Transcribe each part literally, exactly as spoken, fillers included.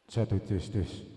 Satu, tes, tes.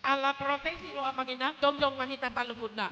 Ala prosesi do amang inang, jongjong ma hita saluhutna.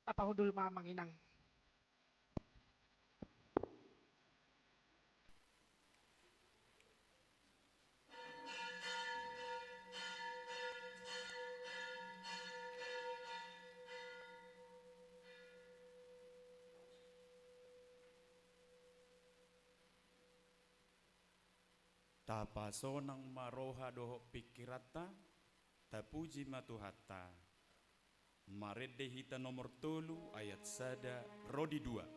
Tapahundul ma amang inang. Tapasonang ma roha dohot pingkiranta, tapuji ma Tuhanta. Marende hita nomor tolu ayat sada ro di dua.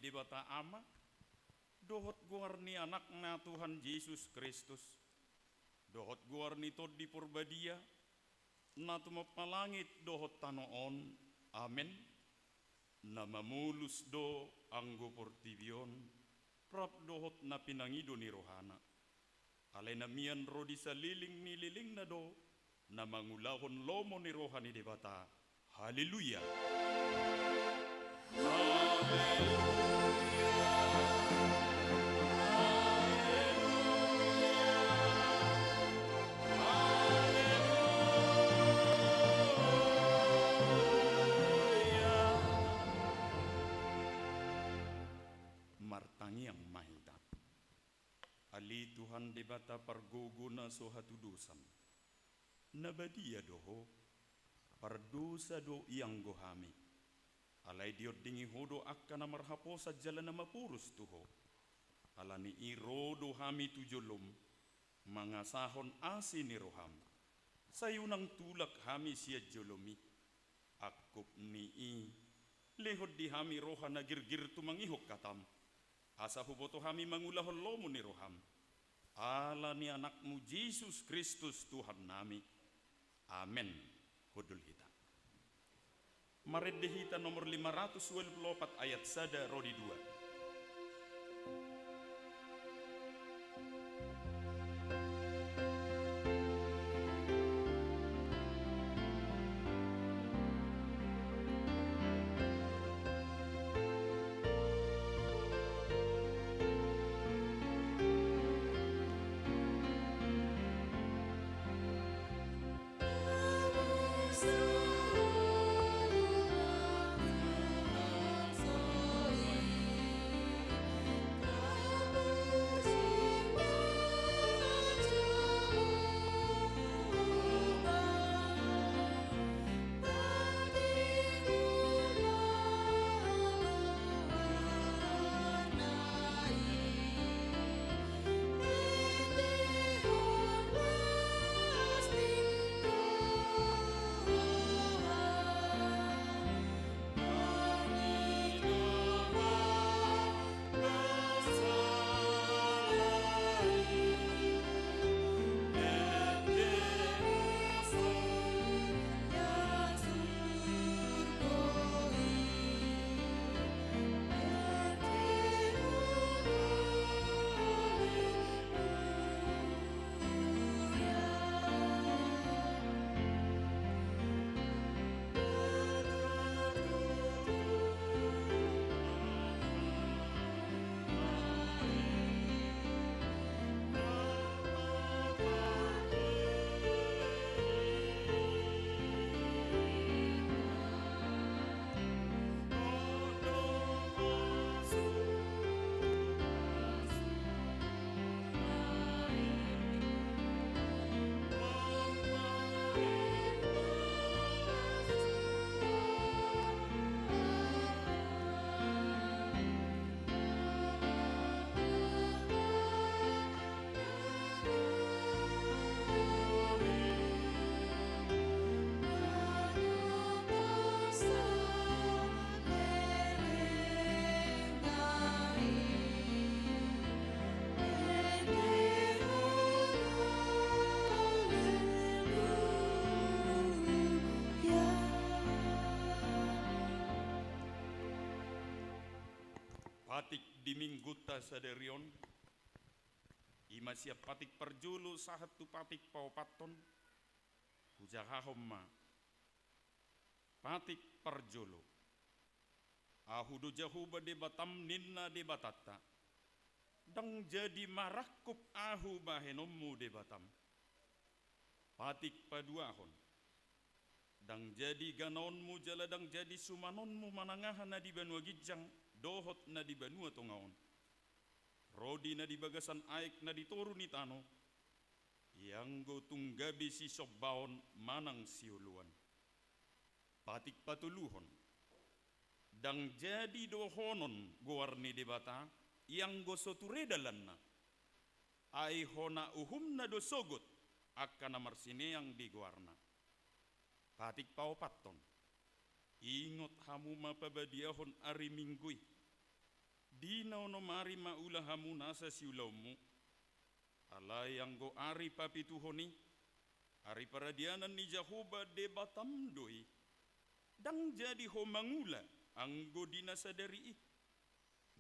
Debata Ama, dohot goar ni Anakna Tuhan Jesus Kristus, dohot goar ni Tondi Porbadia, na tumompa langit dohot tano on. Amen. Na mamolus do anggo portibi on, rap dohot na pinangido ni rohana. Alai na mian ro di saliling ni lilingna do, na mangulahon lomo ni roha ni Debata. Haleluya. Martangiang ma hita. Ale Tuhan Debata pargogo na so hatudosan, na badia do Ho, pardosa do ianggo hami. Alai diondingi Ho do angka na marhaposan jala na maporus tu Ho. Alani i ro do hami tu jolom, mangasahon asi ni roham. Sai unang tulak hami sian jolom i. Angkup ni i, lehon di hami roha na girgir tumangihon hatam, asa huboto hami mangulahon lomo ni roham. Ala ni Anakmu Jesus Kristus Tuhannami. Amen. Hundul hita. Marende hita nomor lima ratus ualu pulu opat ayat sada ro di dua. Patik di minggunta sadari on, i ma sian patik parjolo sahat tu patik paopathon, hujahahon ma. Patik parjolo. Ahu do Jahowa Debatam ninna Debatanta. Ndang jadi marangkup ahu bahenonmu Debatam. Patik paduahon. Ndang jadi ganaonmu jala ndang jadi sumanonmu manang aha na di banua ginjang dohot na di banua tonga on. Ro di na di bagasan aek na di toru ni tano, ianggo tung gabe sisombaon manang sioloan. Patik patoluhon. Ndang jadi dohonon goar ni Debata, ianggo so ture dalanna. Ai hona uhumna do sogot angka na marsineang di goarna. Patik paopathon. Ingot hamu ma pabadiahon ari Minggu i. Di na onom ari ma ula hamu nasa siulaonmu. Alai anggo ari papituhon i, ari paradianan ni Jahowa Debatam do i. Ndang jadi ho mangula anggo di na sadari i.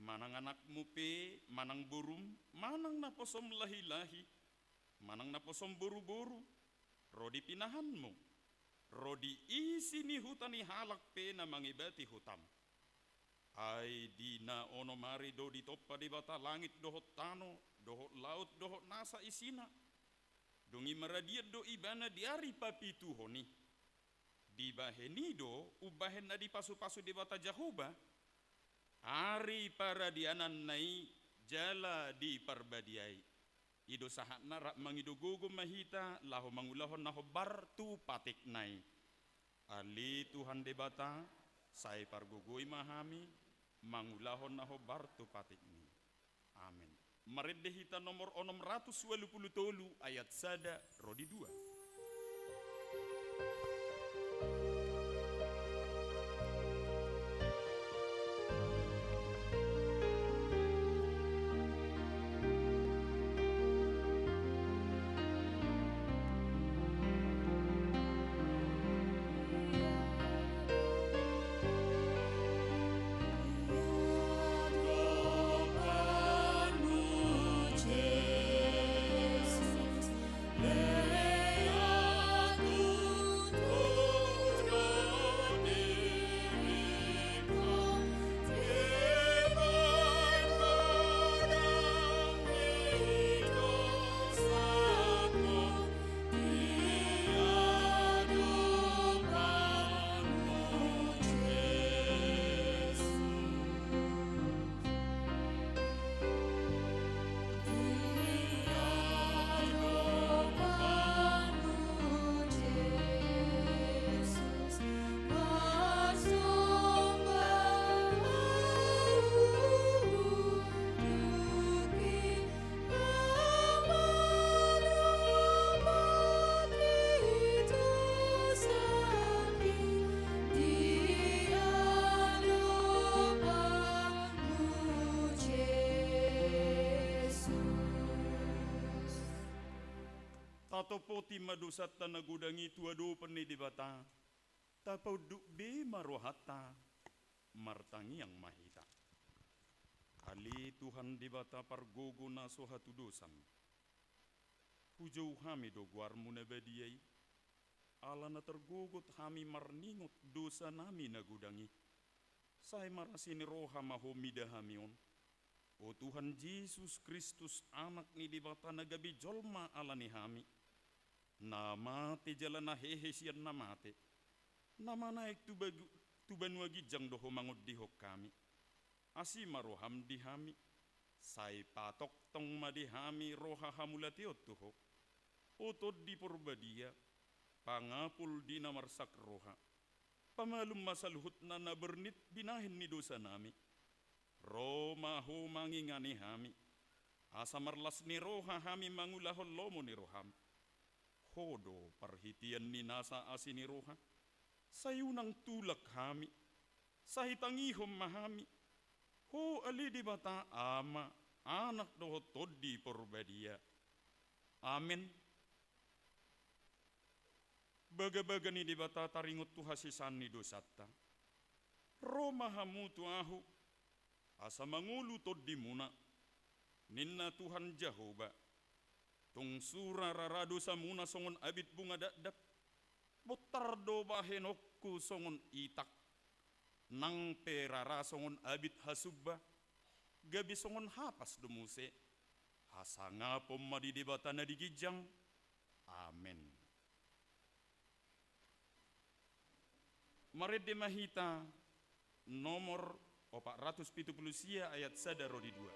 Manang anakmu pe, manang borum, manang naposom lahilahi, manang naposom boruboru, ro di pinahanmu, ro di isi ni huta ni halak pe na mangebati hutam. Ai di na onom ari do ditompa Debata langit dohot tano, dohot laut dohot nasa isina. Dung i maradian do ibana di ari papituhon i. Dibahen i do umbahen na dipasupasu Debata Jahowa ari paradiananna i jala diparbadiai. I do sahatna rap mangido gogo ma hita laho mangulahon na hombar tu patikna i. Ale Tuhan Debata, sai pargogoi ma hami mangulahon na hombar tu patikmi. Amen. Marende hita nomor onom ratus ualu pulu tolu ayat sada ro di dua. Tatopoti ma dosanta na godang i tu adopan ni Debata. Tapaunduk be ma rohanta, martangiang ma hita. Ale Tuhan Debata pargogo na so hatudosan. Hujou hami do goarmu na badia i, ala na targogot hami marningot dosanami na godang i. Sai marasi ni roha ma ho mida hami on. O Tuhan Jesus Kristus, Anak ni Debata na gabe jolma ala ni hami, na mate jala na hehe sian na mate, na manaek tu bagu-, tu banua ginjang do ho mangondihon hami. Asi ma roham di hami, sai patongtong ma di hami roha hamauliateon tu ho. O Tondi Porbadia, pangapul di na marsak roha, pamalum ma saluhutna na bernit binahen ni dosanami. Ro ma ho mangingani hami, asa marlas ni roha hami mangulahon lomo ni roham. Ho do parhitean ni nasa asi ni roha, sai unang tulak hami, sai tangihon ma hami. Ho ale Debata Ama, Anak dohot Tondi Porbadia. Amen. Bagabaga ni Debata taringot tu hasesaan ni dosanta. Ro ma hamu tu ahu, asa mangolu tondimuna, ninna Tuhan Jahowa. Tung sura rara dosamuna songon abit bunga dakdak, bontar do bahenonku songon itak, nang pe rara songon abit hasumba, gabe songon hapas do muse. Hasangapon ma di Debata na di ginjang. Amen. Marende ma hita nomor opat ratus pitu pulu sia ayat sada ro di dua.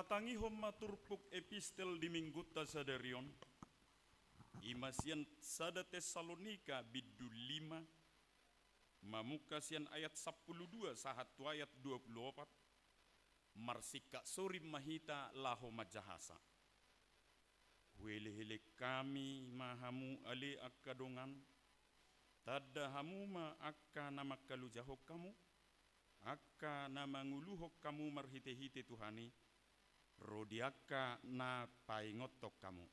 Tatangihon ma turpuk epistel di minggunta sadari on, i ma sian sada Tessalonika bindu lima, mamungka sian ayat sampulu dua sahat tu ayat dua pulu opat. Marsingkat sorin ma hita laho manjahasa. Huelehelehon hami ma hamu ale angka dongan, tanda hamu ma angka na mangkalojahon hamu, angka na manguluhon hamu marhitehite Tuhan i, ro di angka na paingothon hamu.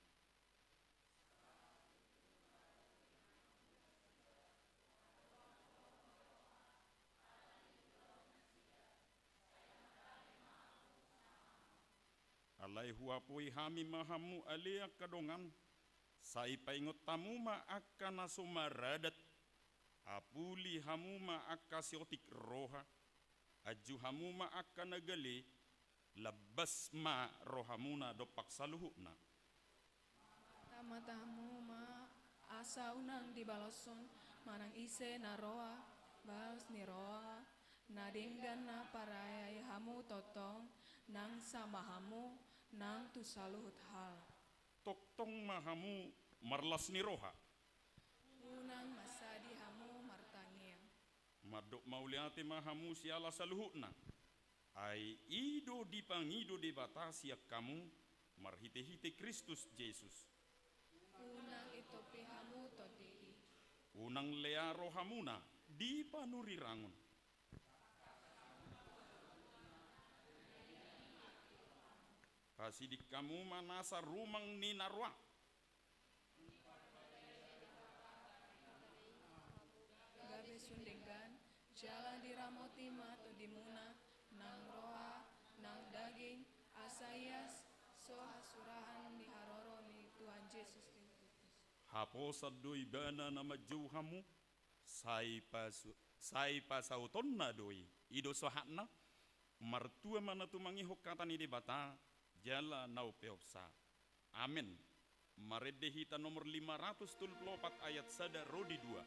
Alai huapuli hami ma hamu ale angka dongan, sai paingot hamu ma angka na so maradat, apuli hamu ma angka siotik roha, anju hamu ma angka na gale, lambas ma rohamuna dompak saluhutna. Martama-tama hamu ma asa unang dibaloshon manang ise na roa balos ni roha, na denggan na parayai hamu tongtong, nang sama hamu, nang tu saluhut hal. Tongtong ma hamu marlas ni roha. Unang mansadi hamu martangiang. Mandok mauliate ma hamu siala saluhutna. Ai i do dipangido Debata sian hamu marhitehite Kristus Jesus. Unang itompi hamu tondi i. Unang lea rohamuna di panurirangon. Pasiding hamu ma nasa rumang ni na roa. Gabe sun denggan, jala diramoti ma tondimuna, nang roha, nang daging, asa ias so hasurahan ni haroro ni Tuhan Jesus Kristus. Haposan do ibana na manjou hamu, sai pasu-, sai pasautonna do i. I do sahatna. Martua ma na tumangihon hata ni Debata, jala na umpeopsa. Amen. Marende hita nomor lima ratus tolu pulu opat ayat sada ro di dua.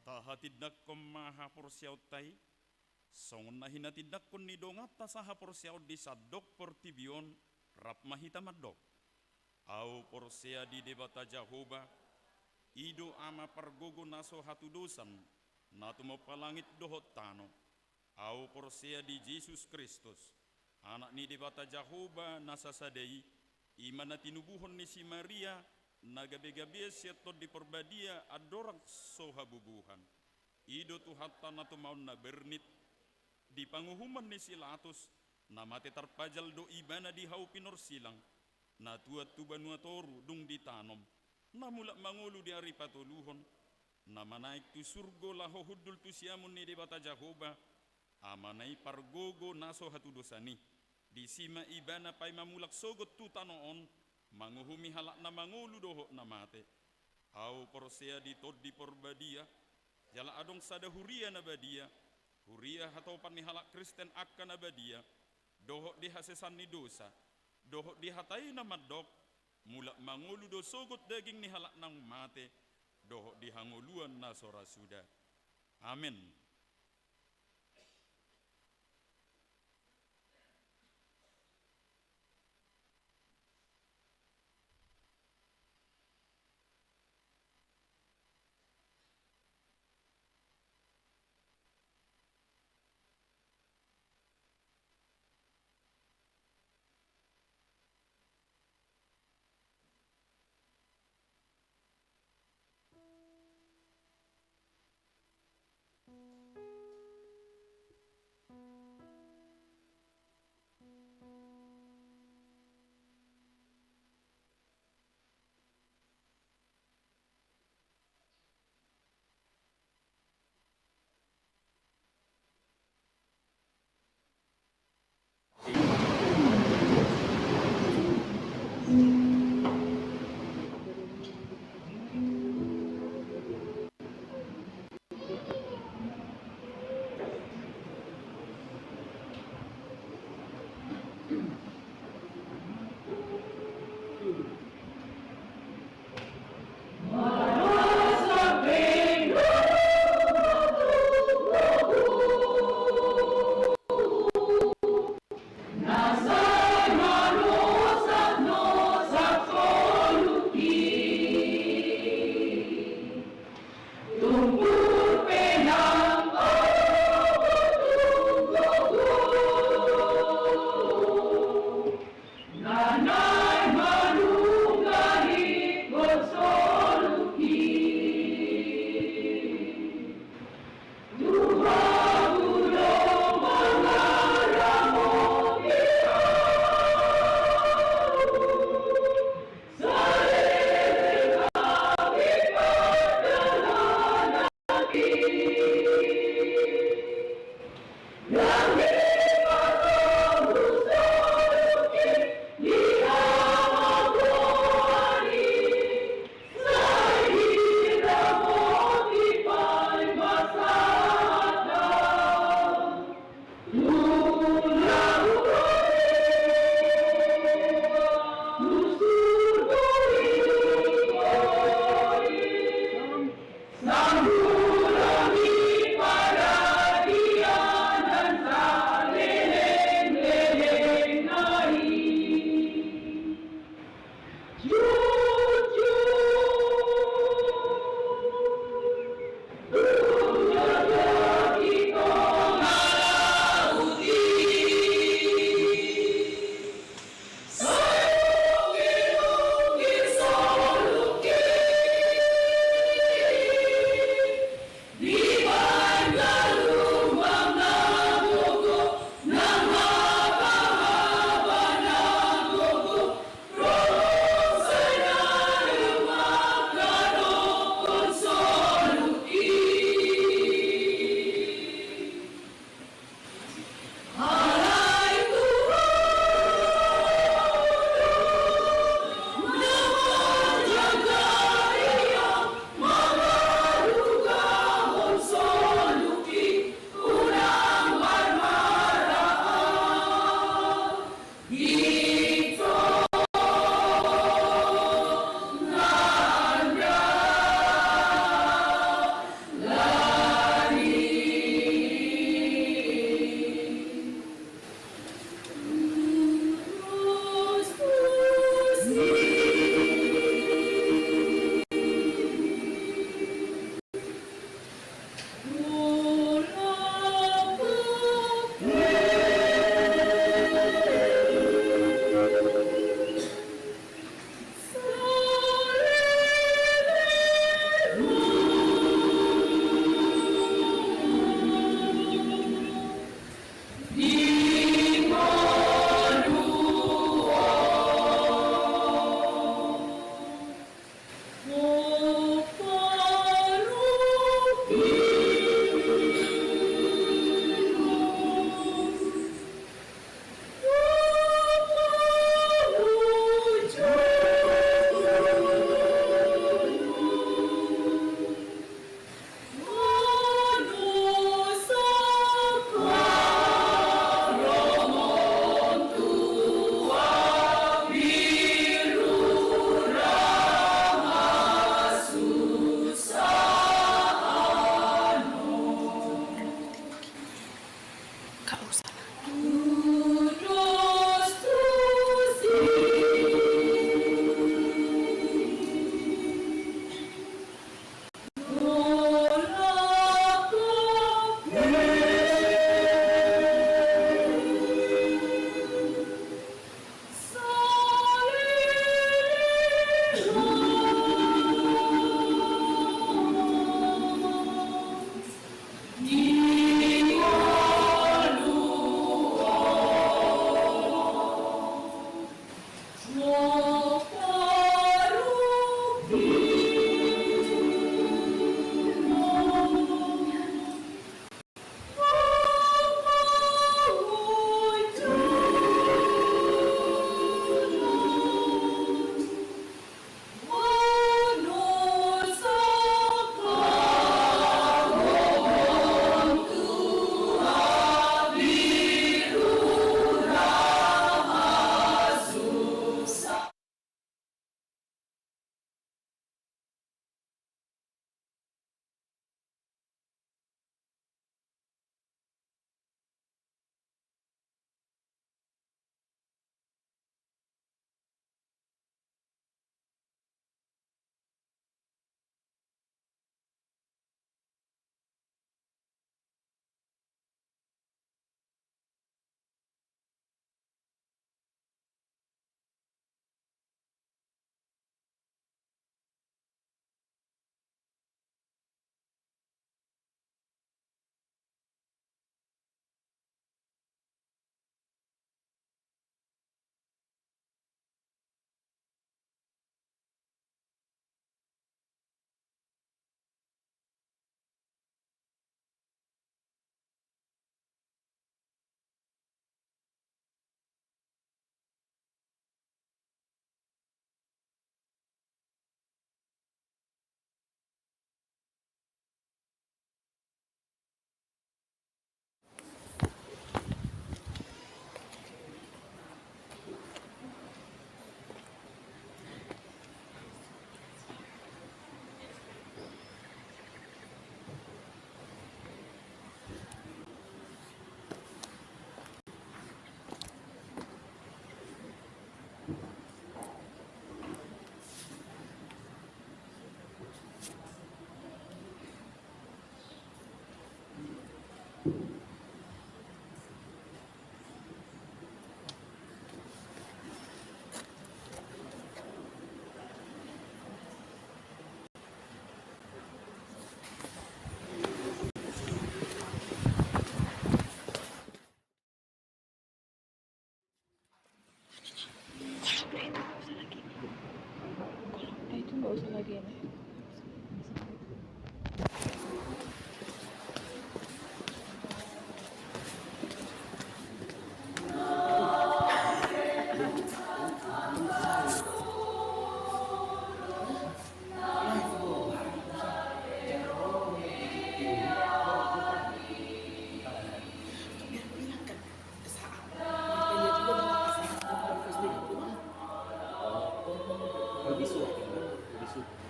Tahatindangkon ma haporseaonta i, songon na hinatindangkon ni donganta sahaporseaon di sandok portibi on, rap ma hita mandok. Ahu porsea di Debata Jahowa, i do Ama pargogo na so hatudosan, na tumompa langit dohot tano. Ahu porsea di Jesus Kristus, Anak ni Debata Jahowa na sasada i, i ma na tinubuhon ni si Maria, na gabegabean sian Tondi Parbadia andorang so habubuhan. I do Tuhanta na tumaon na bernit, di panguhuman ni si Latus, na mate tarpajal do ibana di hau pinorsilang, na tuat tu banua toru dung ditanom, na mulak mangolu di ari patoluhon, na manaek tu surgo laho hundul tu siamun ni Debata Jahowa, Amana i pargogo na so hatudosan i. Disi ma ibana paima mulak sogot tu tano on, manguhumi halak na mangolu dohot na mate. Ahu porsea di Tondi Parbadia, jala adong sada huria na badia, huria hatopan ni halak Kristen angka na badia, dohot di hasesaan ni dosa, dohot di hata i na mandok, mulak mangolu do sogot daging ni halak naung mate, dohot di hangoluan na so ra suda. Amen.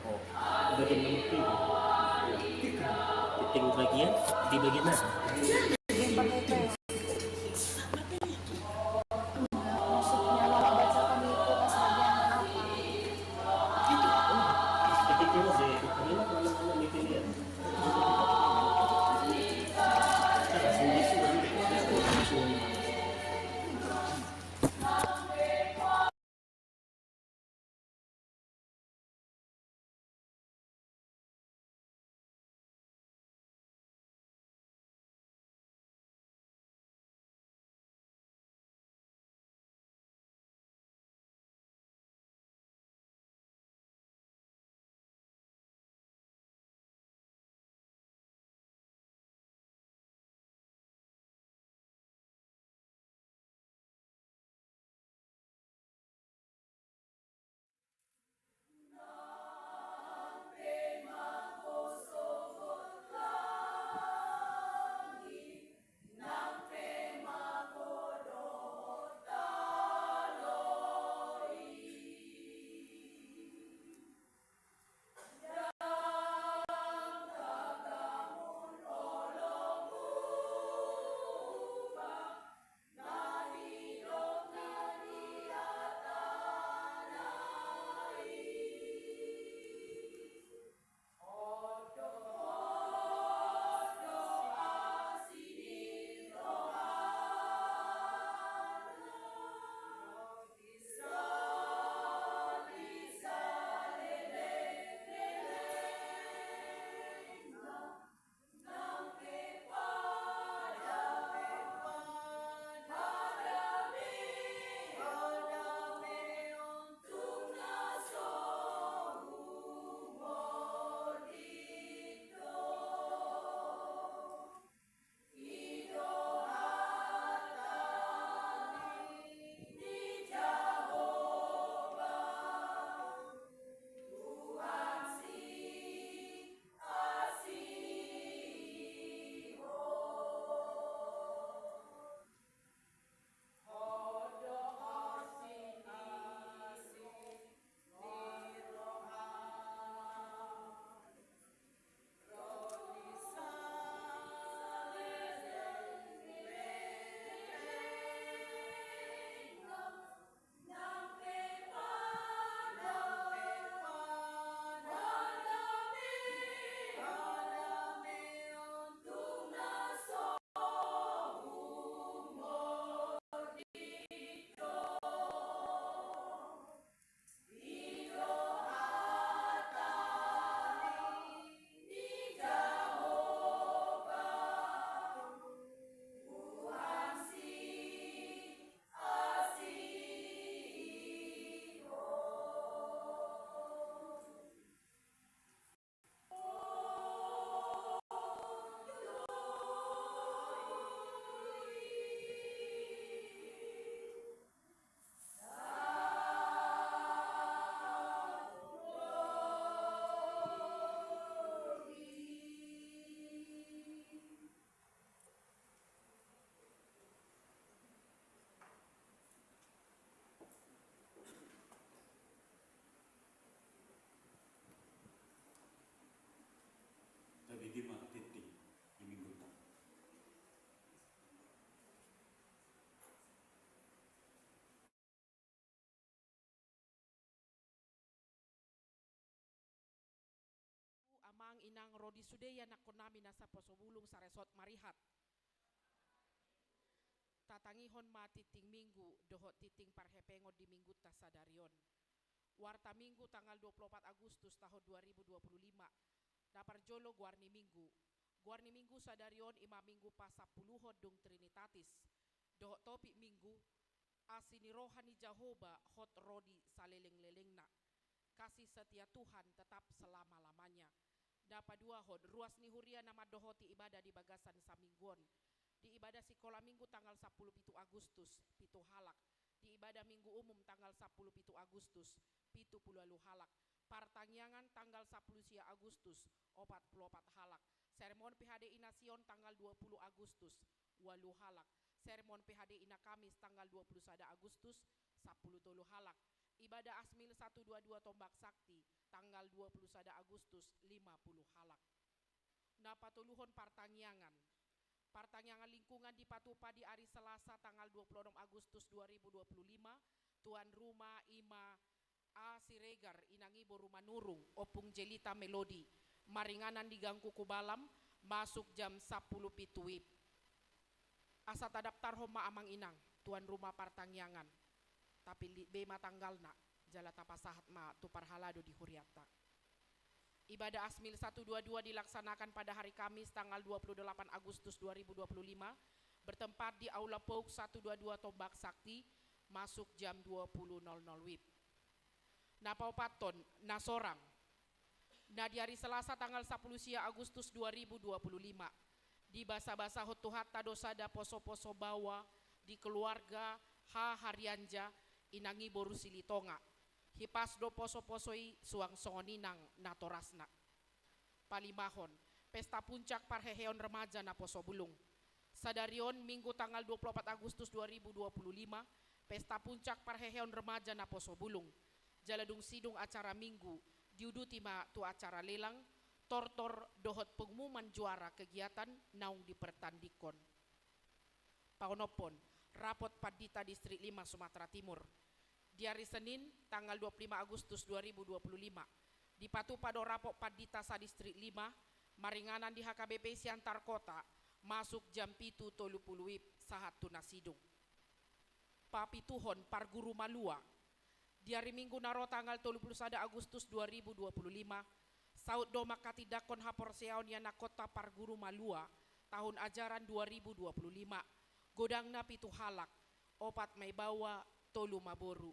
Oh, bagian mana itu? Titik bagian, di bagian mana? Maksudnya, Mama bacakan itu pas bagian apa? Titik dulu deh, kami mah mana-mana mikirnya. Tabege ma tingting di Minggunta. Amang inang ro di sude ianakkonnami na saposobulung saresort marihat. Tatangihon ma tingting Minggu dohot tingting parhepengon di Minggunta sadari on. Warta Minggu tanggal dua puluh opat Agustus tahun dua ribu dua puluh lima. Na parjolo goar ni Minggu. Goar ni Minggu sadari on i ma Minggu pasampuluhon dung Trinitatis. Dohot topik Minggu, Asi ni roha ni Jahowa hot ro di salelenglelengna. Kasih setia Tuhan tetap selama-lamanya. Na paduahon, ruas ni huria na mandohoti ibadah di bagasan saminggu on. Di ibadah sikola minggu tanggal sampulu pitu Agustus, pitu halak. Di ibadah minggu umum tanggal sampulu pitu Agustus, pitu pulu ualu halak. Partangiangan tanggal sampulu sia Agustus, opat pulu opat halak. Sermon P H D i na Sion tanggal dua pulu Agustus, ualu halak. Sermon P H D i na Kamis tanggal dua pulu sada Agustus, sampulu tolu halak. Ibadah Asmil satu dua dua Tombak Sakti tanggal dua pulu sada Agustus, lima pulu halak. Na patoluhon, partangiangan. Partangiangan lingkungan dipatupa di ari Selasa tanggal dua pulu onom Agustus dua ribu dua pulu lima, tuan rumah i ma A Siregar, inang i boru Manurung, Ompung Jelita Melodi, maringanan di Gang Kukubalam, masuk jam sampulu pitu WIB. Asa tadaptarhon ma amang inang, tuan rumah partangiangan. Tapillit be ma tanggalna, jala tapasahat ma tu parhalado di hurianta. Ibadah Asmil satu dua dua dilaksanakan pada hari Kamis tanggal dua puluh delapan Agustus dua ribu dua puluh lima, bertempat di Aula Pouk satu dua dua Tombak Sakti, masuk jam dua puluh nol nol WIB. Na paopathon, na sorang. Na di ari Selasa tanggal sampulu sia Agustus dua ribu dua puluh lima, dibasabasahon Tuhanta do sada posoposo baoa di keluarga H Harianja, inang i boru Silitonga. Hipas do posoposo i suang songon i nang natorasna. Palimahon, pesta puncak parheheon remaja Naposobulung. Sadari on, Minggu tanggal dua puluh opat Agustus dua ribu dua puluh lima, pesta puncak parheheon remaja Naposobulung. Jala dung sidung acara Minggu, diuduti ma tu acara lelang, tortor dohot pengumuman juara kegiatan naung dipertandingkon. Paonomhon, rapot Pandita Distrik lima Sumatera Timur. Di ari Senin, tanggal dua puluh lima Agustus dua ribu dua puluh lima, dipatupa do rapot Pandita sa-Distrik lima, maringanan di H K B P Siantar Kota, masuk jam pitu tolu pulu WIB sahat tu na sidung. Papituhon, parguru malua. Di ari Minggu na ro tanggal tolu pulu sada Agustus dua ribu dua pulu lima, saut do manghatindanghon haporseaon ianakhonta parguru malua tahun ajaran dua ribu dua pulu lima, godangna pitu halak, opat ma i baoa, tolu ma boru.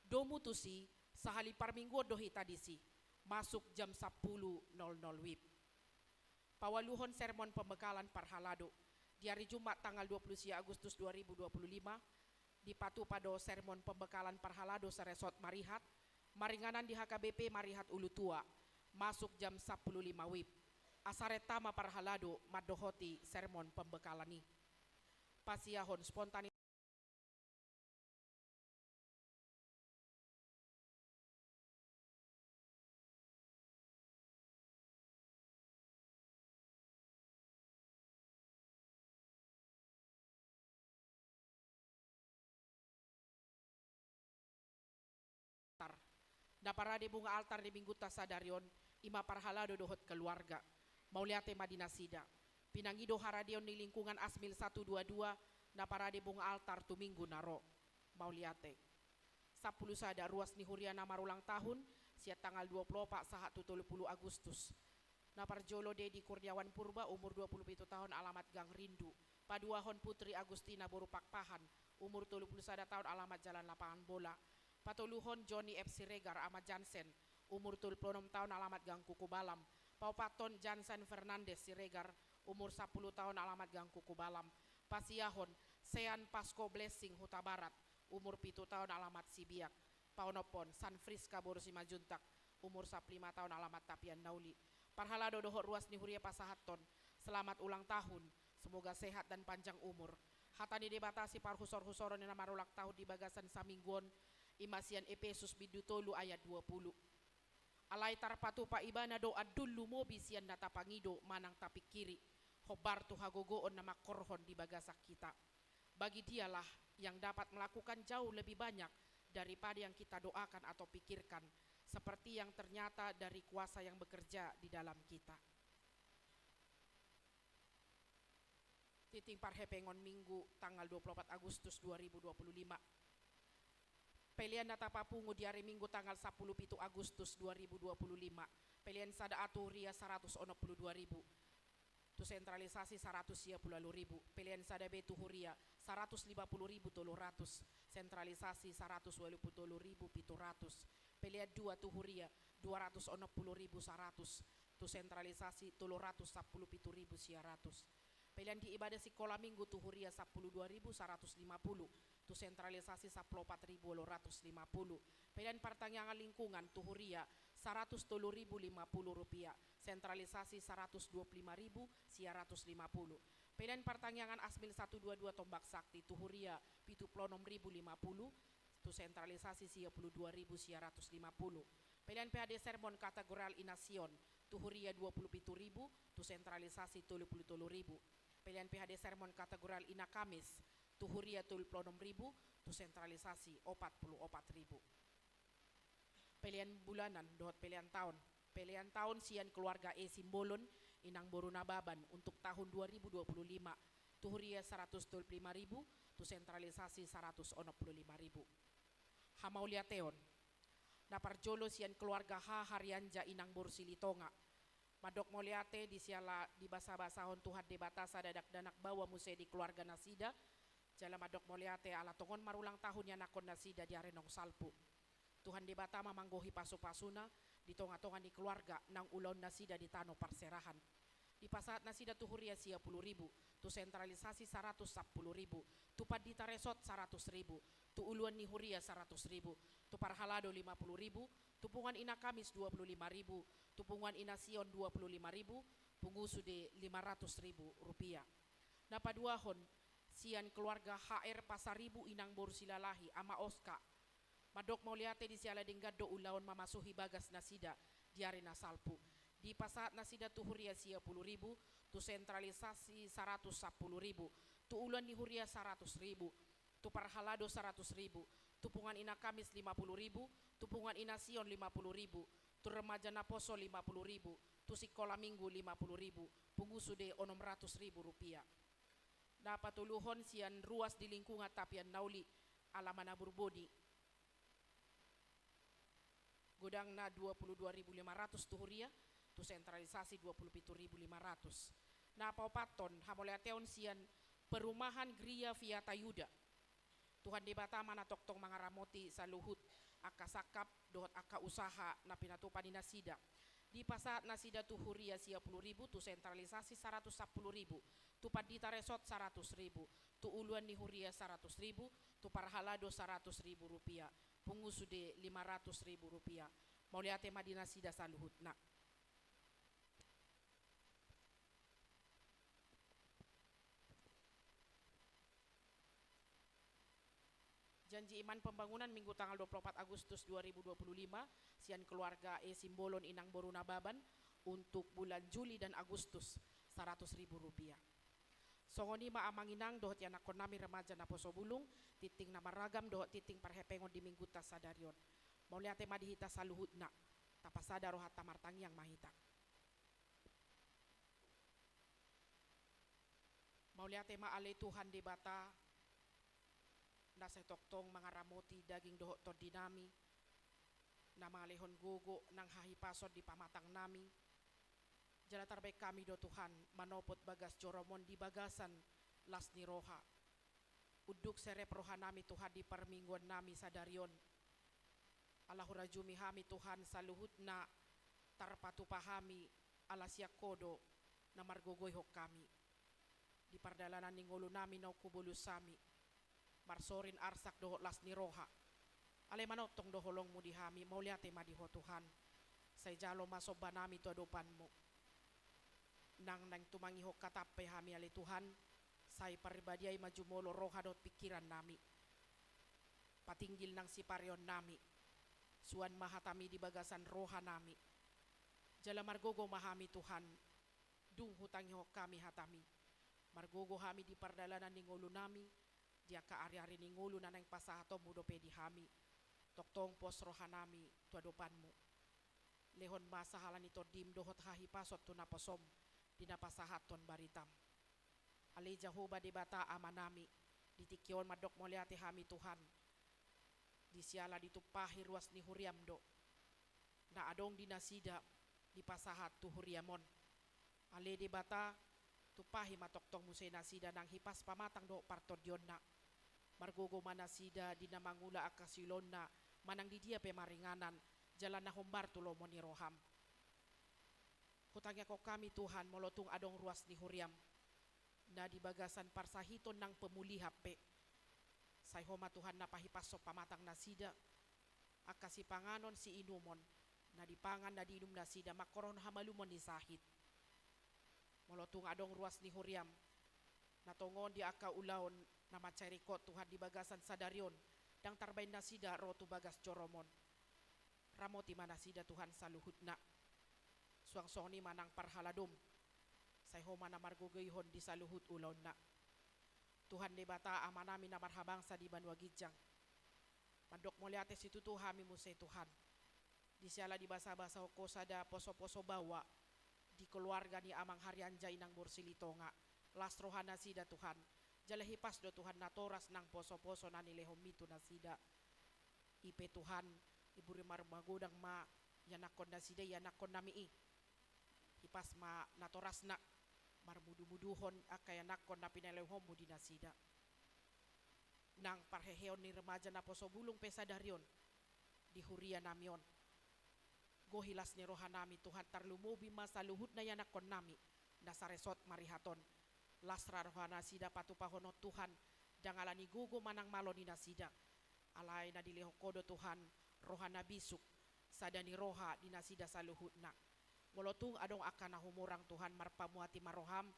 Domu tusi, sahali parmingguon do hita disi, masuk jam sampulu nol nol WIB. Paualuhon, sermon pembekalan parhalado. Di ari Jumat tanggal dua pulu sia Agustus dua ribu dua pulu lima, dipatupa do sermon pembekalan parhalado Seresort Marihat, maringanan di H K B P Marihat Ulutua, masuk jam sampulu lima WIB. Asa renta ma parhalado mandohoti sermon pembekalan i. Pasiahon, spontani- Na parade bunga altar di Minggunta sadari on, i ma parhalado dohot keluarga. Mauliate ma di nasida. Pinangido haradeon ni lingkungan Asmil satu dua dua, na parade bunga altar tu Minggu na ro. Mauliate. Sampulu sada, ruas ni huria na marulang tahun, sian tanggal dua pulu opat sahat tu tolu pulu Agustus. Na parjolo, Dedi Kurniawan Purba, umur dua pulu pitu taon, alamat Gang Rindu. Paduahon, Putri Agustina boru Pakpahan, umur tolu pulu sada taon, alamat Jalan Lapangan Bola. Patoluhon, Joni F Siregar, Ama Jansen, umur tolu pulu onom taon, alamat Gang Kukubalam. Paopathon, Jansen Fernandes Siregar, umur sampulu taon, alamat Gang Kukubalam. Pasiahon, Sean Pasko Blessing Hutabarat, umur pitu taon, alamat Sibiak. Paonomhon, San Friska boru Simanjuntak, umur sampulu lima taon, alamat Tapian Nauli. Parhalado dohot ruas ni huria pasahathon selamat ulang tahun, semoga sehat dan panjang umur. Hata ni Debata siparhusor-husoron ni na marulang tahun di bagasan saminggu on, i ma sian Epesus bindu tolu ayat dua pulu. Alai tarpatupa Ibana do andul lumobi sian na tapangido manang tapingkiri, hombar tu hagogoon na mangkorhon di bagasan hita. Bagi Dialah yang dapat melakukan jauh lebih banyak daripada yang kita doakan atau pikirkan, seperti yang ternyata dari kuasa yang bekerja di dalam kita. Tingting parhepengon Minggu tanggal dua pulu opat Agustus dua ribu dua pulu lima. Pelean na tapapungu di ari Minggu tanggal sampulu pitu Agustus dua ribu dua pulu lima. Pelean sada A tu huria saratus onom pulu dua ribu. Tu sentralisasi saratus sia pulu ualu ribu. Pelean sada B tu huria saratus lima pulu ribu tolu ratus. Sentralisasi saratus ualu pulu tolu ribu pitu ratus. Pelean dua tu huria dua ratus onom pulu ribu saratus. tu sentralisasi tolu ratus sampulu pitu ribu sia ratus. Pelean di ibadah sikola minggu tu huria sampulu dua ribu saratus lima pulu, tu sentralisasi sampulu opat ribu ualu ratus lima pulu. Pelean partangiangan lingkungan tu huria saratus tolu ribu lima pulu rupiah, sentralisasi saratus dua pulu lima ribu sia ratus lima pulu. Pelean partangiangan Asmil satu dua dua Tombak Sakti tu huria pitu pulu onom ribu lima pulu, tu sentralisasi sia pulu dua ribu sia ratus lima pulu. Pelean P H D sermon kategorial Ina Sion tu huria dua pulu pitu ribu, tu sentralisasi tolu pulu tolu ribu. Pelean P H D sermon kategorial Ina Kamis tu huria tolu pulu onom ribu, tu sentralisasi opat pulu opat ribu. Pelean bulanan dohot pelean taon. Pelean taon sian keluarga E Simbolon, Inang Boru Nababan, untuk tahun dua ribu dua puluh lima, tu huria saratus tolu pulu lima ribu, tu sentralisasi saratus onom pulu lima ribu. Hamauliateon. Na parjolo sian keluarga H Harianja, Inang Boru Silitonga. Mandok mauliate di siala dibasabasahon Tuhan Debata sada dakdanak baoa muse di keluarga nasida, jala mandok mauliate ala tongon marulang tahun ianakhon nasida di ari naung salpu. Tuhan Debata ma manggohi pasupasuna di tongatonga ni keluarga naung ulaon nasida di tano parserahan. Dipasahat nasida tu huria sia pulu ribu, tu sentralisasi saratus sampulu ribu, tu pandita resort saratus ribu, tu uluan ni huria saratus ribu, tu parhalado lima pulu ribu, tu punguan Ina Kamis dua pulu lima ribu, tu punguan Ina Sion dua pulu lima ribu, pungu sude lima ratus ribu rupiah. Na paduahon, sian keluarga H R Pasaribu, Inang Boru Silalahi, Ama Oska. Mandok mauliate di siala denggan do ulaon mamasuhi bagas nasida di ari na salpu. Dipasahat nasida tu huria sia pulu ribu, tu sentralisasi saratus sampulu ribu, tu uluan ni huria saratus ribu, tu parhalado saratus ribu, tu punguan Ina Kamis lima pulu ribu, tu punguan Ina Sion lima pulu ribu, tu remaja naposo lima pulu ribu, tu sikola minggu lima pulu ribu, pungu sude onom ratus ribu rupiah. Na patoluhon sian ruas di lingkungan Tapian Nauli, Alaman Aburboni. Godangna dua pulu dua ribu lima ratus tu huria, tu sentralisasi dua pulu pitu ribu lima ratus. Na paopathon, hamauliateon sian perumahan Gria Fiata Yuda. Tuhan Debata ma na tongtong mangaramoti saluhut angka sangkap dohot angka usaha na pinatupa ni nasida. Dipasahat nasida tu huria sia pulu ribu, tu sentralisasi saratus sampulu ribu, tu pandita resort saratus ribu, tu uluan ni huria saratus ribu, tu parhalado saratus ribu rupiah, pungu sude lima ratus ribu rupiah. Mauliate ma di nasida saluhutna. Janji iman pembangunan Minggu tanggal dua puluh opat Agustus dua ribu dua puluh lima, sian keluarga E Simbolon, Inang Boru Nababan, untuk bulan Juli dan Agustus, saratus ribu rupiah. Songon i ma amang inang dohot ianakhon nami remaja naposo bulung, tingting na maragam dohot tingting parhepengon di Minggunta sadari on. Mauliate ma di hita saluhutna, tapasada rohanta, martangiang ma hita. Mauliate ma ale Tuhan Debata, na sai tongtong mangaramoti daging dohot tondi nami, na mangalehon gogo nang hahipason di pamatang nami, jala tarbaen hami do Tuhan manopot bagas joroMon di bagasan las ni roha. Unduk serep roha nami Tuhan di parmingguan nami sadari on. Ala hurajumi hami Tuhan saluhutna tarpatupa hami ala sian Ho do na margogoihon hami. Di pardalanan ni ngolu nami naung hubolus hami, marsorin arsak dohot las ni roha. Alai manongtong do holongMu di hami, mauliate ma di Ho Tuhan. Sai jalo ma somba nami tu adopanMu. Nang naeng tumangihon hataM pe hami ale Tuhan, sai paribadiai ma jumolo roha dohot pingkiran nami. Patinggil nang sipareon nami. Suan ma hataMi di bagasan roha nami. Jala margogo ma hami Tuhan, dung hutangihon hami hataMi. Margogo hami di pardalanan ni ngolu nami, di angka ariari ni ngolu na naeng pasahatonMu dope di hami. Tongtong pos roha nami tu adopanMu. Lehon ma sahala ni tondiM dohot hahipason tu naposoM di na pasahathon baritaM. Ale Jahowa Debata Ama nami, di tingki on mandok mauliate hami Tuhan, di siala ditumpahi ruas ni huriaM do na adong di nasida dipasahat tu huriaM on. Ale Debata, tumpahi ma tongtong muse nasida nang hipas pamatang dohot partondionna. Margogo ma nasida di na mangula angka siulaonna manang di dia pe maringanan, jala na hombar tu lomo ni rohaM. Tangiangkon hami Tuhan, molo tung adong ruas ni huriam na di bagasan parsahiton nang pemulihan pe, sai Ho ma Tuhan na pahipashon pamatang nasida angka sipanganon siinumon na dipangan na diinum nasida mangkorhon hamalumon ni sahit. Molo tung adong ruas ni huriam na tongon di angka ulaon na mansai ringkot Tuhan di bagasan sadari on, ndang tarbaen nasida ro tu bagas joroMon. Ramoti ma nasida Tuhan saluhutna. Suang songon i ma nang parhaladoM, sai Ho ma na margogoihon di saluhut ulaonna. Tuhan Debata Amanami na marhabangsa di banua ginjang, mandok mauliate situtu hami muse Tuhan, di siala dibasabasahon Ho sada posoposo baoa di keluarga ni Amang Harianja, Inang Borsilitonga. Las roha nasida Tuhan, jala hipas do Tuhan natoras nang posoposo na nilehonMi tu nasida. I pe Tuhan, iburi marmagodang ma ianakkon nasida ianakkonnami i. Hipas ma natorasna marmudumuduhon angka ianakkon na pinalehonMu di nasida. Nang parheheon ni remaja naposo bulung pe sadari on di hurianami on, gohi las ni rohanami Tuhan, tarlumobi ma saluhutna ianakkonnami na saresort marihat on. Las ra roha nasida patupahonon Tuhan, ndang ala ni gogo manang malo ni nasida, alai na dilehon Ho do Tuhan roha na bisuk, sada ni roha di nasida saluhutna. Molo tung adong angka na humurang Tuhan, marpamuati ma rohaM,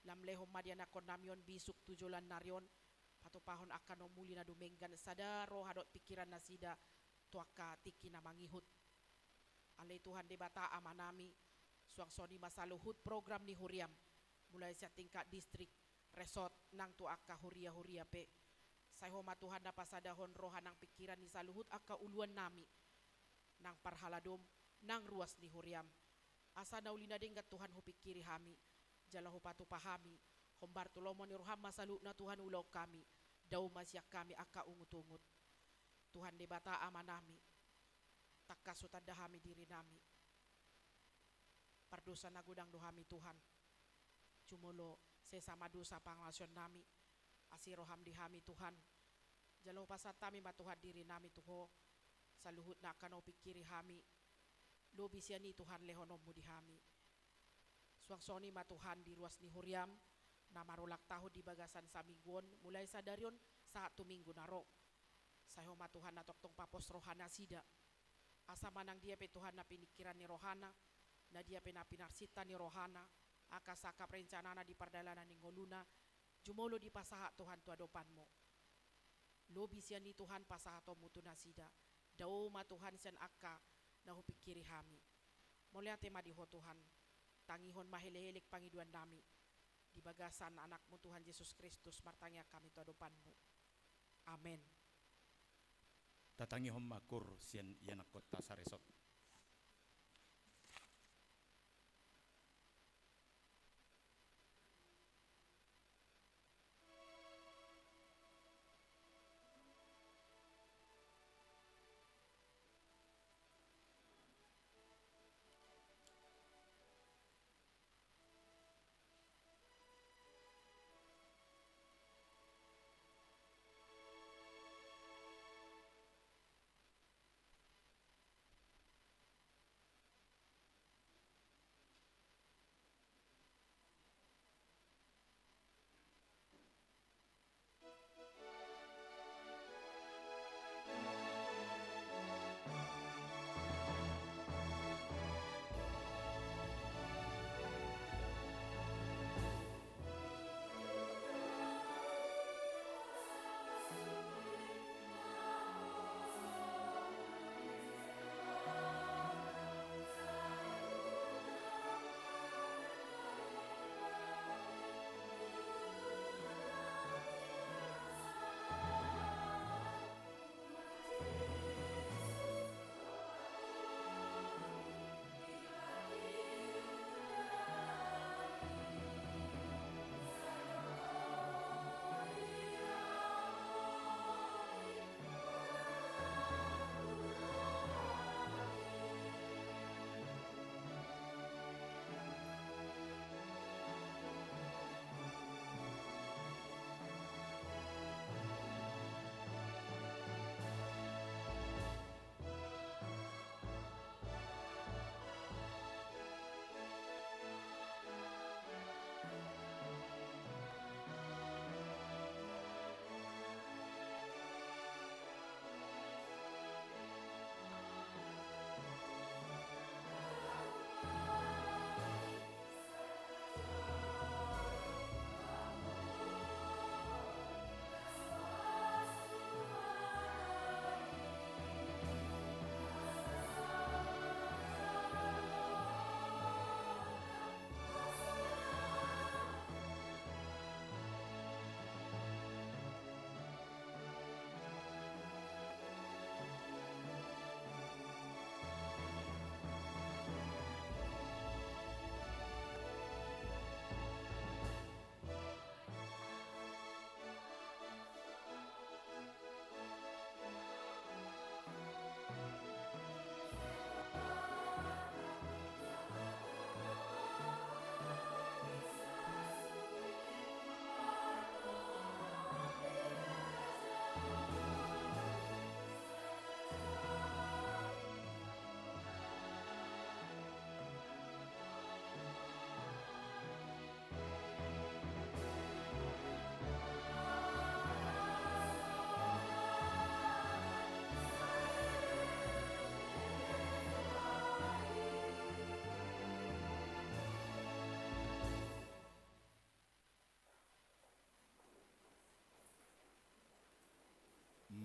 lam lehon ma di ianakkonnami on bisuk tu joloan ni ari on, patupahon angka na umuli na dumenggan, sada roha dohot pingkiran nasida tu angka tingki na mangihut. Ale Tuhan Debata Amanami, suang songon i ma saluhut program ni huriaM, mulai sian tingkat distrik, resort, nang tu angka huriahuria pe. Sai Ho ma Tuhan na pasadahon roha nang pingkiran ni saluhut angka uluannami, nang parhaladoM, nang ruas ni huriaM. Asa na uli na denggan Tuhan hupingkiri hami, jala hupatupa hami, hombar tu lomo ni rohaM ma saluhutna Tuhan ulaon hami, dao ma sian hami angka ungutungut. Tuhan Debata Amanami, tangkas hutanda hami dirinami. Pardosa na godang do hami Tuhan. Jumolo sesa ma dosa pangalaosionnami, asi rohaM di hami Tuhan. Jala hupasahat hami ma Tuhan dirinami tu Ho, saluhutna angka na hupingkiri hami, lobi sian i Tuhan lehononMu di hami. Suang songon i ma Tuhan di ruas ni huriaM, na marulang tahun di bagasan saminggu on, mulai sadari on sahat tu minggu na ro. Sai Ho ma Tuhan na tongtong papos roha nasida. Asa manang dia pe Tuhan na piningkiran ni rohana, na dia pe na pinarsinta ni rohana, angka sangkap rencanana di pardalanan ni ngoluna, jumolo dipasahat Tuhan tu adopanMu. Lobi sian i Tuhan pasahatonMu tu nasida, dao ma Tuhan sian angka na hupingkiri hami. Mauliate ma di Ho Tuhan, tangihon ma helehelek pangidoannami, di bagasan AnakMu Tuhan Jesus Kristus martangiang hami tu adopanMu. Amen. Tatangihon ma kur sian ianakkonta saresort.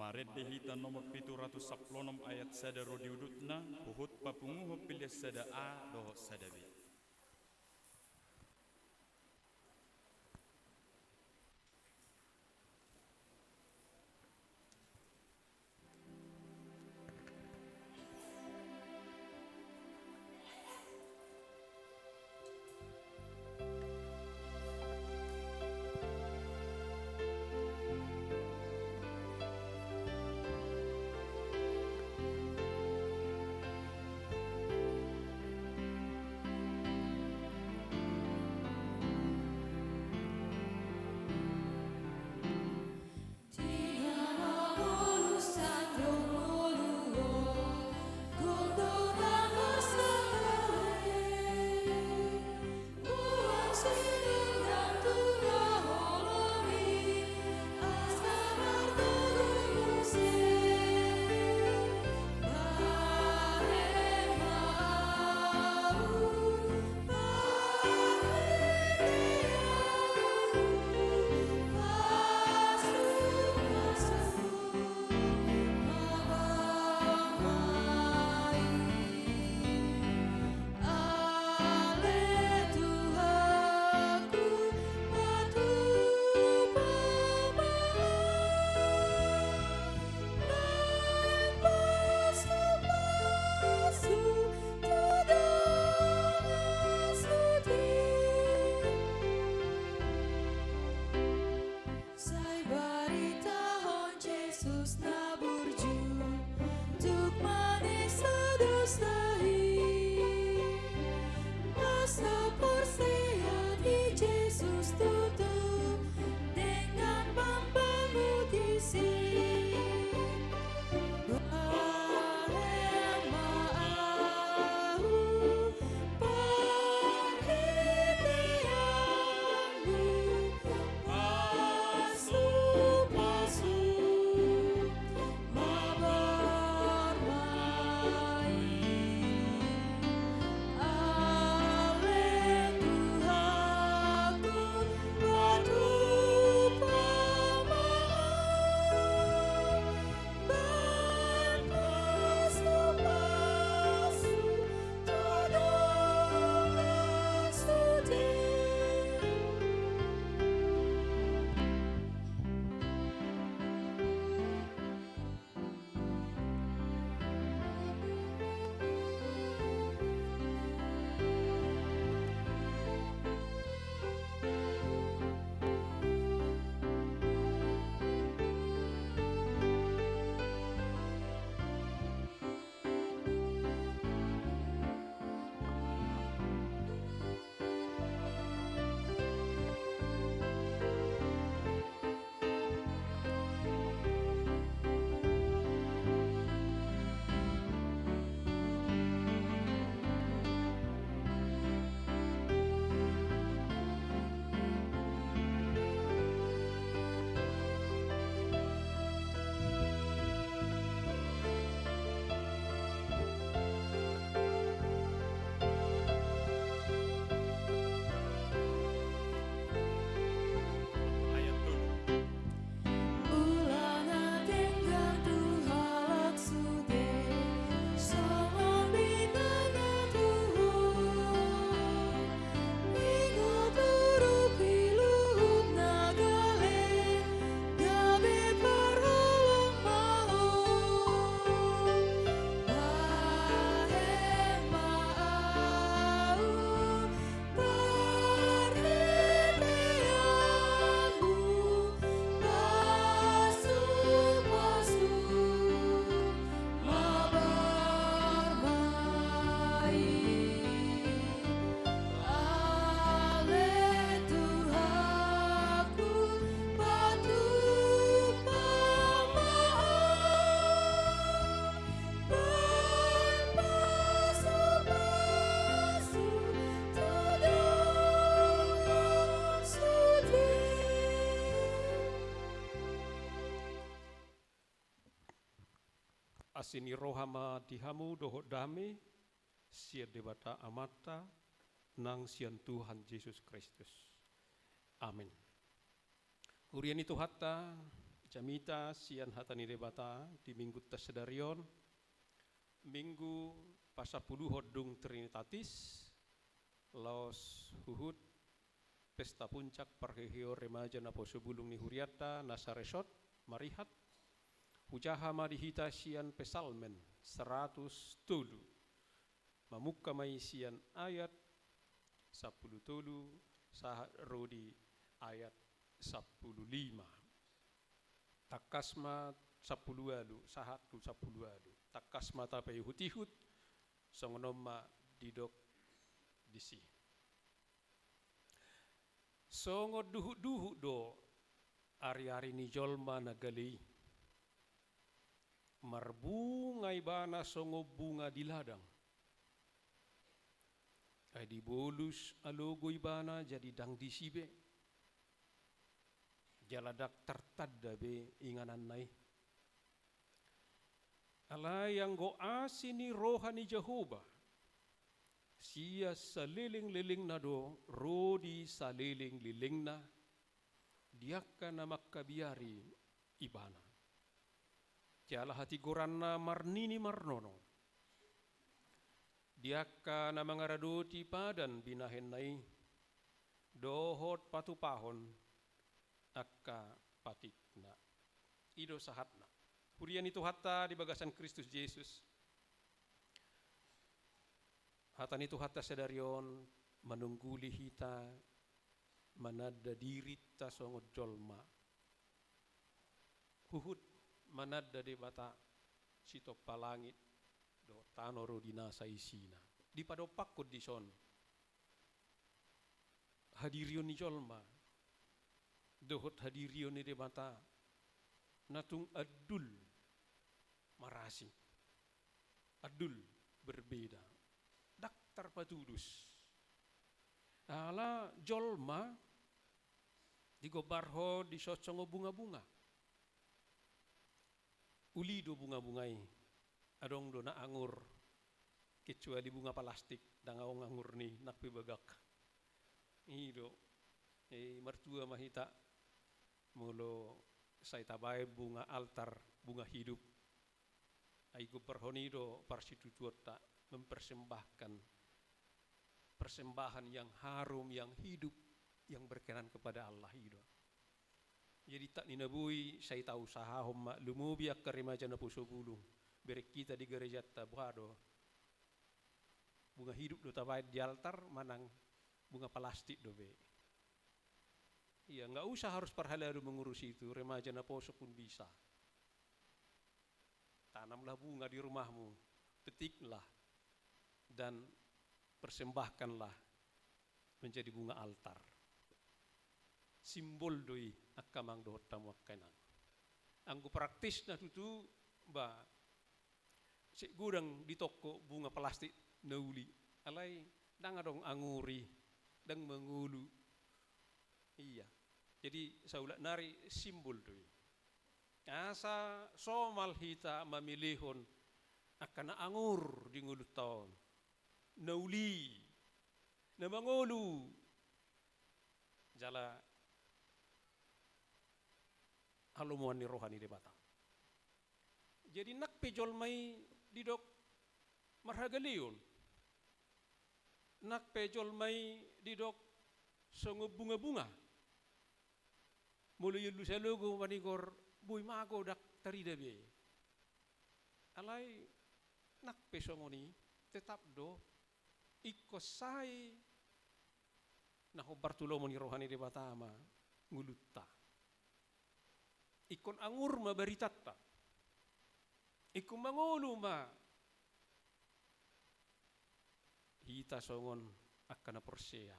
Marende hita nomor pitu ratus sampulu onom ayat sada ro di udutna, huhut papunguhon pilihan sada A dohot sada B. Sai baritahon Jesus na burju, tuk manesa dosa i. Masa porsea di Jesus tutu, dengan pambalu disi. Bahen ma ahu parhiteanmu, pasu-pasu ma barmai. Ale Tuhanku, patupa ma ahu, bahen pasu-pasu tu dongan sude. Ayat tolu. Ula na denggan tu halak sude, songon bintang na tubu. Ingot urupi luhut na gale, gabe parholong ma ho. Bahen ma ahu parhiteanmu, pasu-pasu ma barmai. Ale Tuhanku, patupa ma ahu, bahen pasu-pasu tu dongan sude. Asi ni roha ma di hamu dohot dame sian Debata Amanta nang sian Tuhan Jesus Kristus. Amen. Huria ni Tuhanta, Jamita sian hata ni Debata di Minggunta sadari on, Minggu pasampuluhon dung Trinitatis, laos huhut pesta puncak parheheon remaja naposo bulung ni hurianta na saresort, marihat. Hujaha ma di hita sian Psalmen saratus tolu. Mamungka ma i sian ayat sampulu tolu sahat ro di ayat sampulu lima. Tangkas ma, sampulu ualu, sahat tu sampulu ualu. Tangkas ma tapaihut-ihut, songon on ma didok disi. Songon duhut-duhut do ari-ari ni jolma na gale i. Marbunga ibana songon bunga di ladang. Ai dibolus alogo ibana jadi ndang disi be. Jala ndang tartanda be ingananna i. Alai anggo asi ni roha ni Jahowa sian saleleng-lelengna do ro di saleleng-lelengna, di angka na mangkabiari ibana. Jala hatigoranna marnini marnono. Di angka na mangaradoti padan binahenna i, dohot patupahon angka patikna. I do sahatna. Huria ni Tuhanta di bagasan Kristus Jesus. Hata ni Tuhanta sadari on manungguli hita mananda dirinta songon jolma. Huhut mananda Debata sitompa langit dohot tano ro di nasa isina. Dipadompakkon dison hadirion ni jolma dohot hadirion ni Debata na tung andul marasing. Andul berbeda. Ndang tarpatudus. Ala jolma digombarhon dison songon bunga-bunga. Uli do bunga-bunga i. Adong do na angur. Kecuali bunga palastik, ndang adong angur ni nang pe bagak. I do. E, martua ma hita molo sai tabaen bunga altar, bunga hidup. Ai gombarhon i do parsitutuonta, mempersembahkan persembahan yang harum, yang hidup, yang berkenan kepada Allah, i do. Jadi tak ni na boi sai tausahahon ma, lumobi angka remaja naposo bulung. Bereng hita di garejanta, boha do? Bunga hidup do tabaen di altar manang bunga palastik do be? Iya, nggak usah harus parhalado mengurus itu, remaja naposo pun bisa. Tanamlah bunga di rumahmu, petiklah, dan persembahkanlah menjadi bunga altar. Simbol do i angka amang dohot hamu angka inang. Anggo praktisna tutu, ba, sai godang di toko bunga palastik na uli. Alai ndang adong angur i, ndang mangolu. Iya. Jadi saulak nari simbol do i. Asa somal hita mamilihon angka na angur di ngolunta on. Na uli, na mangolu. Jala halomoan ni roha ni Debata. Jadi nang pe jolma i didok marhagaleon. Nang pe jolma i didok songon bunga-bunga. Molo iolus alogo manigor, boi mago ndang tarida be. Alai nang pe songon i, tetap do ingkon sai na hombar tu lomo ni roha ni Debata ma ngolunta. Ingkon angur ma baritanta. Ingkon mangolu ma hita songon angka na porsea.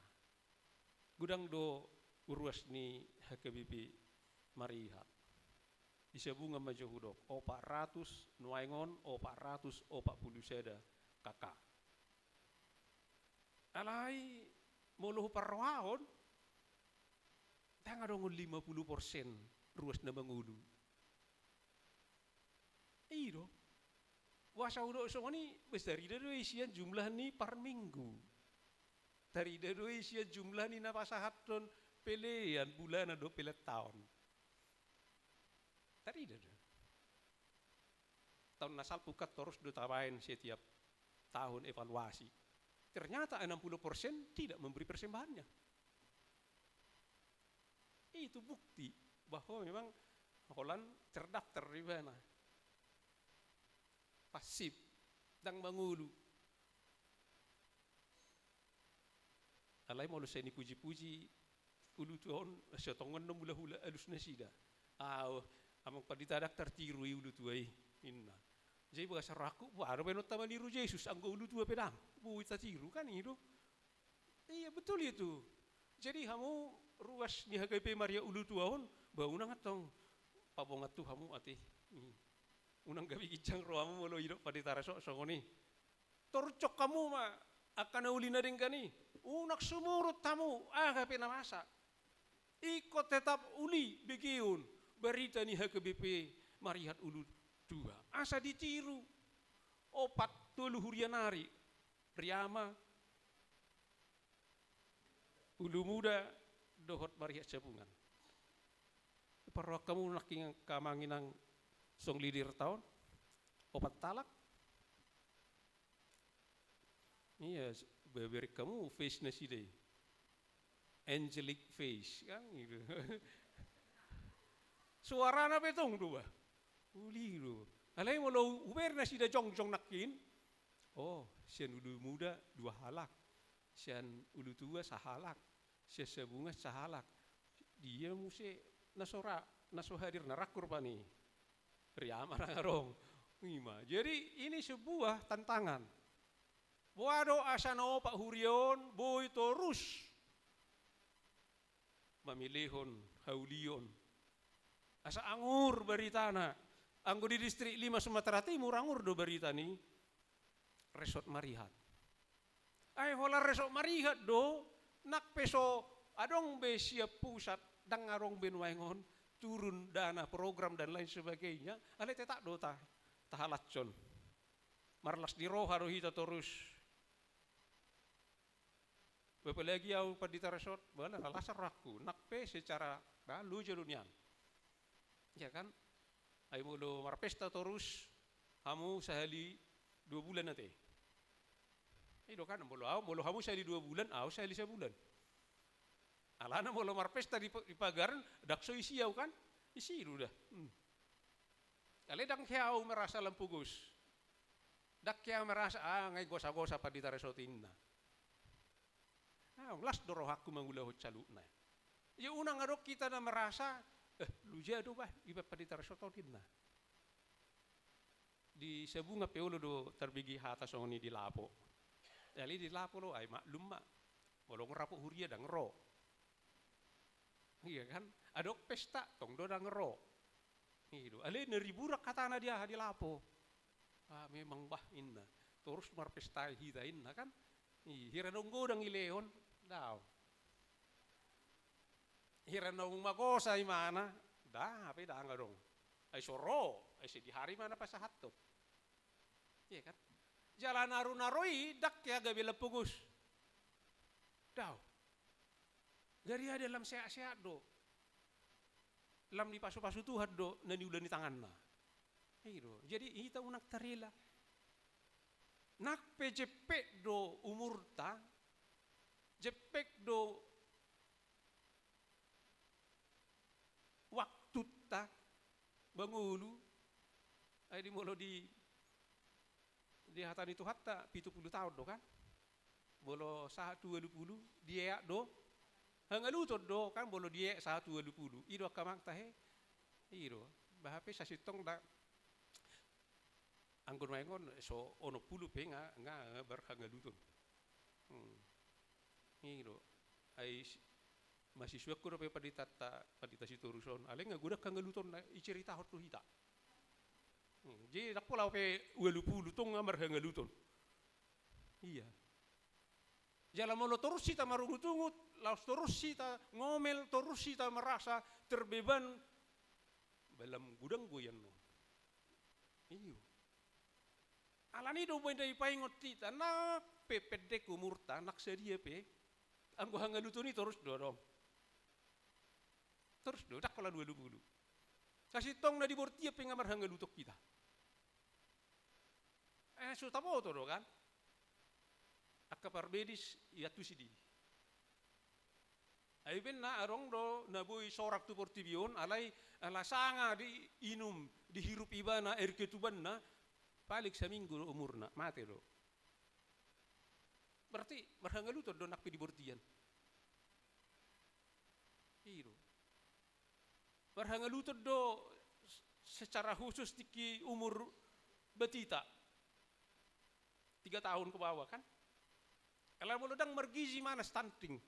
Godang do ruas ni H K B P Mariha. Disabungan ma jo hudok, opat ratus, nuaeng on opat ratus opat pulu sada K K. Alai molo huparrohahon, ndang adong on lima pulu persen ruas na mangolu. I do. Boasa hudok songon i, bes tarida do i sian jumlah ni parminggu. Tarida do i sian jumlah ni na pasahathon pelean bulanan dohot pelean taon. Tarida do. Taon na salpu kan torus do tabaen setiap tahun evaluasi. Ternyata enam puluh persen tidak memberi persembahannya. Itu bukti bahwa memang holan terdaftar di mana. Pasif, ndang mangolu. Alai molo sai nipuji-puji ulutua on, sai tongon do mula-mula alus nasida. Au, amang pandita ndang tartiru i ulutua i, ninna. Jadi bagasan rohangku, bah, adong baenonta maniru Jesus, anggo ulutua pe ndang, boi tatiru kan i do. Iya, betul itu. Jadi hamu ruas ni H K B P Maria Ulutua on, bah, unang antong pabongan tu hamu ate. Hmm. Unang gabe ginjang rohamu molo idok pandita resort songon i. Torjok hamu ma angka na uli na denggan i. Unang sumurut hamu, aha pe na masa. Ingkon tetap uli begeon barita ni H K B P Marihat Ulutua. Asa ditiru opat tolu huria nari, Riama, Ulu Muda, dohot Marihat Sabungan. Parrohahon hamu nangkin angka amang inang song leader-ta on, opat halak. Iya, s-, beberek hamu face nasida i. Angelic face, kan gitu. Suarana pe tong do, bah. Uli do. Alai molo huberek nasida jongjong nangkin. Oh, sian Ulu Muda dua halak. Sian Ulutua sahalak. Sian Sabungan sahalak. Dia muse na so ra, na so hadir na rangkur pani. Riama ndang adong. Ima. Jadi ini sebuah tantangan. Boha do asa na opat huria on boi torus mamilehon haulion. Asa angur baritana. Anggo di distrik lima Sumatera Timur angur do barita ni Resort Marihat. Ai holan Resort Marihat do, nang pe so adong be sian pusat, ndang adong be nuaeng on turun dana program dan lain sebagainya, alai tetap do ta, tahalashon. Marlas ni roha do hita torus. Apalagi au pandita resort, bah, na las rohangku, nang pe secara, bah, loja do nian. Iya kan? Ai molo marpesta torus, hamu sahali dua bulan ate. I do kan, molo au, molo hamu sahali dua bulan, au sahali sabulan. Alana molo marpesta di, di pagaran, ndang so isi au kan? Isi do da. Hmm. Alai ndang hea au merasa lam pogos. Ndang hea au merasa, ah, nga i gosa-gosa pandita resort inna. Ah, las do rohangku mangulahon saluhutna. Ia unang adong hita na merasa, eh, loja do bah, iba pandita resort on inna. Di Sabungan pe olo do tarbege hata songon i di Lapo. Alai di Lapo lo, ai maklum ma. Molo nunga rap huria ndang ro. Iya kan? Adong pesta, tong do ndang ro. I do. Alai na riburak hatana di aha, di Lapo. Ah, memang bah inna. Torus marpesta hita inna kan. I, hira naung godang dilehon, daong. Hira naung magosa imana, ndang, hape ndang adong. Ai so ro, ai sadihari ma na pasahathon. Iya kan? Jala na ro, na ro i ndang hea gabe lam pogos. Daong. Gariada lam sehat-sehat do. Lam dipasu-pasu Tuhan do na niula ni tanganna. I do. Jadi hita unang tarela. Nang pe jempek do umurta, jempek do waktunta, mangolu, ai di molo di, di hata ni Tuhanta pitu pulu taon do kan? Molo sahat tu ualu pulu, dieak do, hangaluton do kan, molo dieak sahat tu ualu pulu. I do angka amang tahe, i do, bah hape sasintongna, anggo nuaeng on, so onom pulu pe nga, nga marhangaluton. Hmm. I do. Ai si-, mahasiswaku dope panditanta, pandita Sitorus on. Alai nga godang hangalutonna, iceritahon tu hita. Hmm. Jadi ndang pola pe ualu pulu tong nga marhangaluton. Iya. Jala molo torus hita marungut-ungut, laos torus hita ngomel, torus hita merasa terbeban, bah lam godang do iannon. Iyo. Alani do boi na dipaingot hita, nang pe pendek umurta, nang sadia pe, anggo hangaluton i torus do adong. Torus do, ndang pola ualu pulu. Sasintongna di bortian pe nga marhangaluton hita. Eh, so taboto do kan? Angka parbedis iantusi di. Ai umbahen na adong do na boi sorak tu portibi on, alai ala sanga diinum, dihirup ibana air ketubanna, paling saminggu do umurna, mate do. Berarti marhangaluton do nang pe di bortian. I do. Marhangaluton do secara khusus tingki umur batita. Tiga tahun ke bawah kan? Ala molo ndang margizi ma na stunting.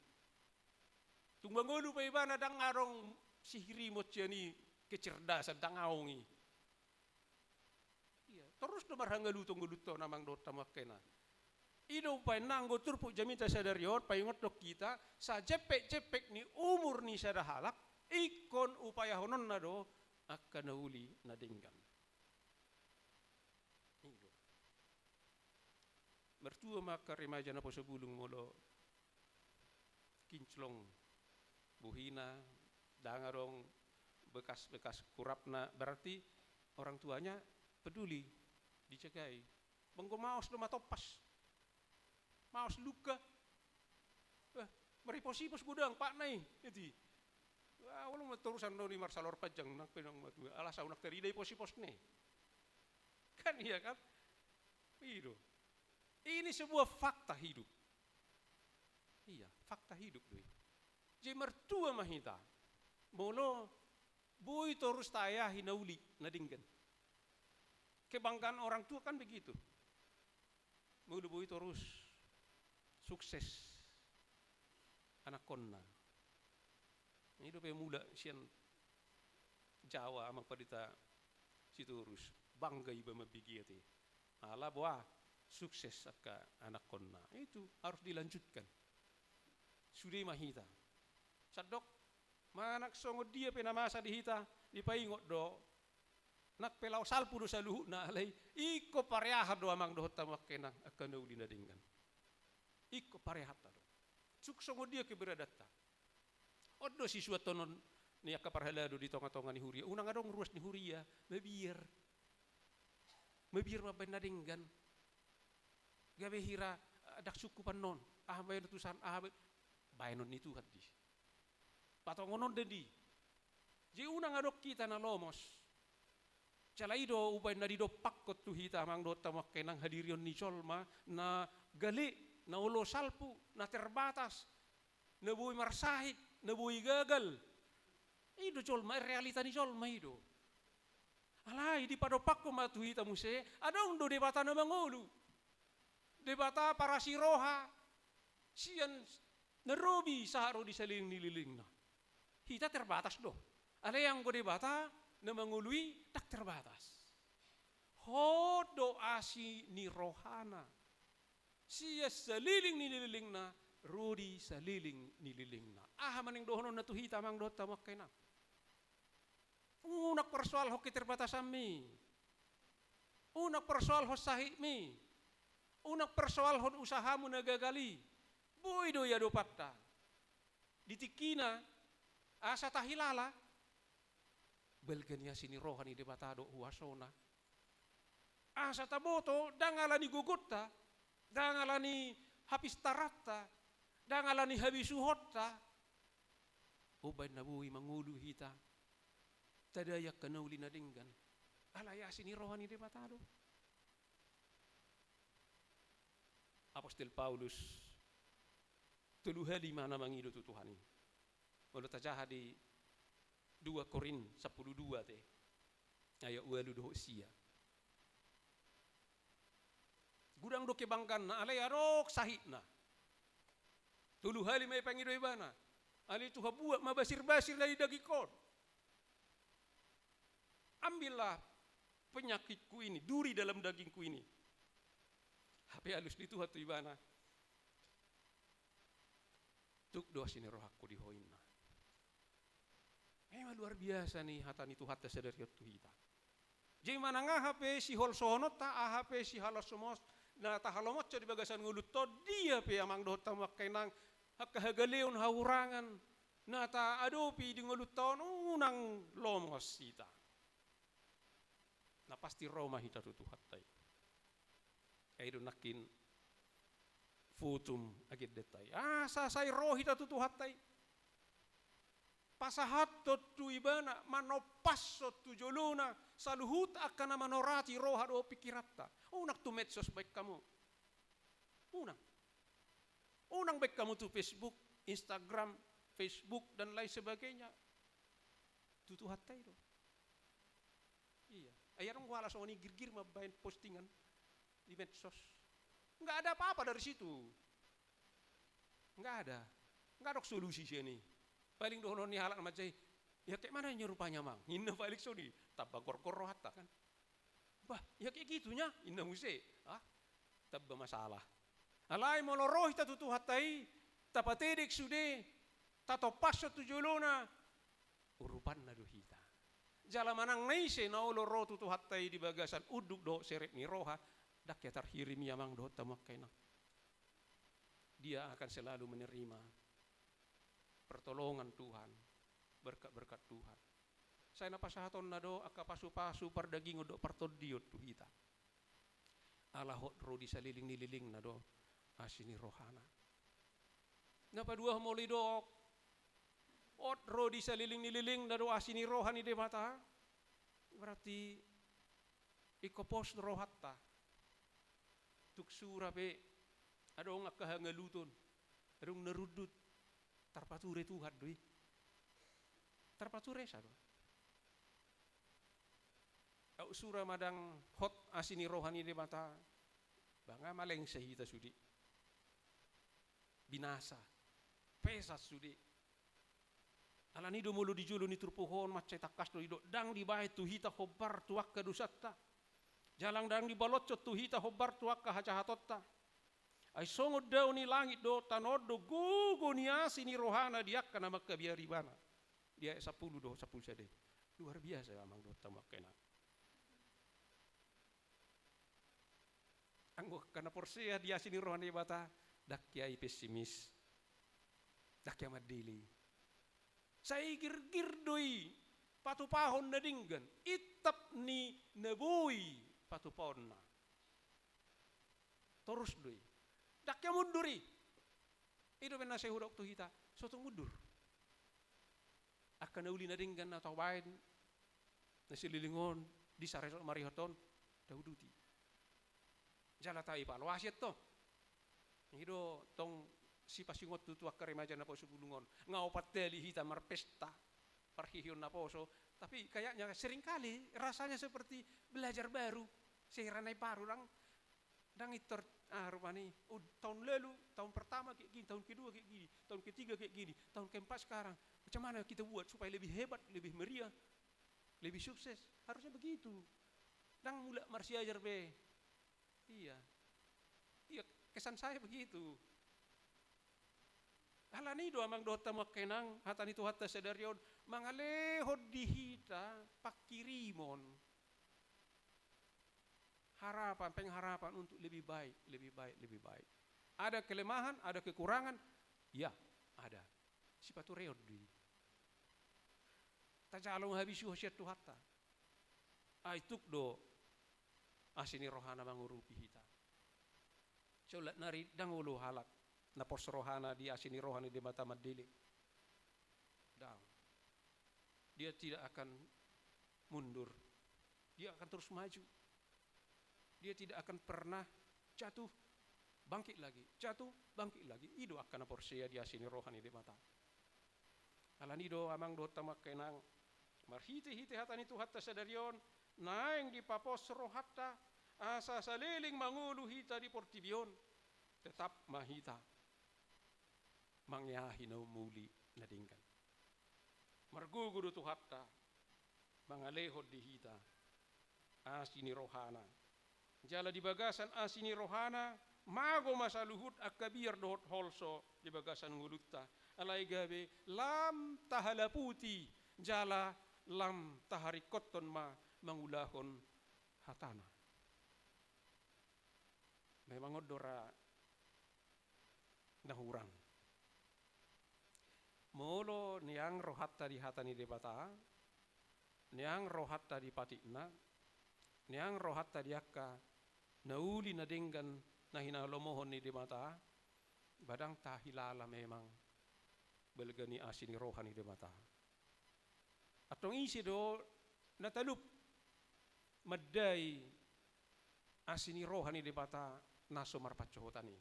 Tung mangolu pe ibana ndang adong sihirimon sian i kecerdasan, ndang adong i. Ia, torus do marhangaluton ngolunta on amang dohot hamu angka inang. I do umbahen na anggo turpuk jamita sadari on paingothon hita, sajempek-jempek ni umur ni sada halak, ingkon upayahononna do angka na uli na denggan. I do. Martua ma angka remaja naposo bulung molo kinclong bohina, ndang adong bekas-bekas kurapna, berarti orang tuanya peduli, dijagai. Anggo maos do matompas. Maos luka. Eh, maripos-ipos godang patna i, iti. Wah, olo ma torusan do ni marsalor panjang nang pe nang matua. Ala sa unang tarida ipos-ipos ni. Kan iya kan? I do. Ini sebuah fakta hidup. Iya, fakta hidup do i. Jadi martua ma hita. Molo boi torus taayahi na uli, na denggan. Kebanggaan orang tua kan begitu. Molo boi torus sukses anakkonna. I dope mulak sian Jawa amang pandita Sitorus, bangga iba mambege ate. Ala boha sukses angka anakkonna. Itu harus dilanjutkan. Sude ma hita. Sandok manang songon dia pe na masa di hita, dipaingot do. Nang pe laho salpu do saluhutna, alai ingkon pareahan do amang dohot hamu angka inang, angka na uli na denggan. Ingkon pareahanta do. Tung songon dia keberadaanta. On do sisuanhonon ni angka parhalado di tonga-tonga ni huria. Unang adong ruas ni huria, mabiar. Mabiar mambahen na denggan. Gabe hira, eh, ndang sungkun annon. Aha baenon tusan, aha ba-, baenon ni Tuhan di. Patongonon do di. Jadi unang adong hita na lomos. Jala i do umbahen na didompakhon tu hita amang dohot hamu angka inang hadirion ni jolma na gale, na olo salpu, na terbatas, na boi marsahit, na boi gagal. I do jolma, realita ni jolma i do. Alai dipadompakhon ma tu hita muse, adong do Debata na mangolu. Debata parasi roha, sian na robi sahat ro di saleleng ni lelengna. Hita terbatas do. Alai anggo Debata na mangolu i ndang terbatas. Hot do asi ni rohana. Sian saleleng ni lelengna, ro di saleleng ni lelengna. Aha ma naeng dohononna tu hita amang dohot hamu angka inang? Unang persoalhon keterbatasanmi. Unang persoalhon sahitmi. Unang persoalhon usahamu na gagal i. Boi do i adopanta. Di tingkina asa tahilala balga ni asi ni roha ni Debata dohot huasona. Asa taboto, ndang ala ni gogonta, ndang ala ni hapistaranta, ndang ala ni habisuhonta. Umbahen na boi mangolu hita, tadai angka na uli na denggan. Alai asi ni roha ni Debata do. Apostel Paulus tolu hali ma na mangido tu Tuhan i. Molo tajaha di dua Korint sampulu dua te, ayat ualu dohot sia. Godang do kebanggaanna, alai adong sahitna. Tolu hali ma ipangido ibana. Alai Tuhan, buat ma basir-basir na di dagingkon. Ambillah penyakitku ini, duri dalam dagingku ini. Hape alus ni Tuhan tu ibana. Tuk do asi ni rohangku di ho inna. Memang luar biasa ni hata ni Tuhanta sadari on tu hita. Jadi manang aha pe siholsohononta, aha pe sihalosomos, na tahalomos di bagasan ngolunta on, dia pe amang dohot hamu angka inang, angka hagaleon hahurangan na taadopi di ngolunta on, unang lomos hita. Na pasti ro ma hita tu Tuhanta i. Ai do nangkin votum agendanta i. Asa sai ro hita tu Tuhanta i. Pasahathon tu Ibana, manompashon tu jolona, saluhut angka na manorati roha dohot pingkiranta. Unang tu medsos baen hamu. Unang. Unang baen hamu tu Facebook, Instagram, Facebook, dan lain sebagainya. Tu Tuhanta i do. Iya. Ai adong huala songon i, girgir mambaen postingan di medsos. Nggak ada apa-apa dari situ. Nggak ada. Nggak adong solusi sian i. Paling dohonon ni halak na manjai, "Ya, kayak mana ini rupanya, Mang?" Ninna paling songon i, tamba gorgor rohanta kan. "Bah, ya kayak gitunya," ninna muse. Ah, tamba masalah. Alai molo ro hita tu Tuhanta i, tapatedek sude, tatompashon tu jolona, urupanna do hita. Jala manang na ise na olo ro tu Tuhanta i di bagasan unduk dohot serep ni roha, ndang hea tarhirim i, amang dohot hamu angka inang. Dia akan selalu menerima pertolongan Tuhan, berkat-berkat Tuhan. Sai na pasahatonna do angka pasupasu pardagingon dohot partondion tu hita. Ala hot ro di saleleng ni lelengna do asi ni rohana. Na paduahon molo didok, hot ro di saleleng ni lelengna do asi ni roha ni Debata, berarti ingkon pos rohanta. Tung sura pe adong angka hangaluton, adong na rundut, tarpature Tuhan do i. Tarpature sa do. Aut sura ma ndang hot asi ni roha ni Debata, ba nga malengse hita sude. Binasa. Pesat sude. Alani do molo di jolo ni turpuk on mansai tangkas do didok, ndang dibaen tu hita hombar tu angka dosanta. Jala ndang dibalotshon tu hita hombar tu angka hajahatonta. Ai songon dao ni langit do, tano on do gogo ni asi ni rohana di angka na mangkabiari ibana. Di ayat sampulu dohot sampulu sada i. Luar biasa, amang dohot hamu angka inang. Anggo angka na porsea di asi ni roha ni Debata, ndang hea i pesimis. Ndang hea mandele. Sai girgir do i patupahon na denggan, intap ni na boi patupahonna. Torus do i. Ndang hea mundur i. I do umbahen na sai hudok tu hita, so tung mundur. Angka na uli na denggan na tabaen, na saleleng on, di sariot marihot on, tauduti. Jala taipaloasi antong. I do tong sipasingot tu, tu angka remaja naposobulung on. Nga opat hali hita marpesta, parhihion naposo. Tapi kayaknya seringkali rasanya seperti belajar baru. Sera na i baru, ndang, ndang intor, ah, rupani, oh, tahun lalu, tahun pertama kayak gini, tahun kedua kayak gini, tahun ketiga kayak gini, tahun keempat sekarang. Macam mana kita buat supaya lebih hebat, lebih meriah, lebih sukses? Harusnya begitu. Ndang mulak marsiajar be. Iya. Iya, kesan saya begitu. Alani do, amang dohot hamu angka inang, hata ni Tuhanta sadari on, mangalehon di hita pangkirimon. Harapan, pengharapan untuk lebih baik, lebih baik, lebih baik. Ada kelemahan, ada kekurangan, ya, ada. Sipatureon do i. Tajalo ma habisuhon sian Tuhanta. Ai tuk do asi ni rohana mangurupi hita. Songon nari ndang olo halak na pos rohana di asi ni roha ni Debata mandele. Ndang. Dia tidak akan mundur. Dia akan terus maju. Dia tidak akan pernah jatuh, bangkit lagi, jatuh, bangkit lagi. I do angka na porsea di asi ni roha ni Debata. Alani do, amang dohot hamu angka inang, marhitehite hata ni Tuhanta sadari on, naeng dipapos rohanta, asa saleleng mangolu hita di portibi on, tetap ma hita mangeahi na umuli na denggan. Margogo do Tuhanta mangalehon di hita asi ni rohana. Jala di bagasan asi ni rohana, mago ma saluhut angka biar dohot holso di bagasan ngolunta. Alai gabe lam tahalaputi, jala lam taharingkothon ma mangulahon hatana. Memang on do ra na hurang. Molo neang rohanta di hata ni Debata, neang rohanta di patikna, Neang rohanta di angka na uli na denggan na hinalomohon ni Debata, ba ndang tahilala memang balga ni asi ni roha ni Debata. Antong ise do na talup mandai asi ni roha ni Debata na so marpansohotan i?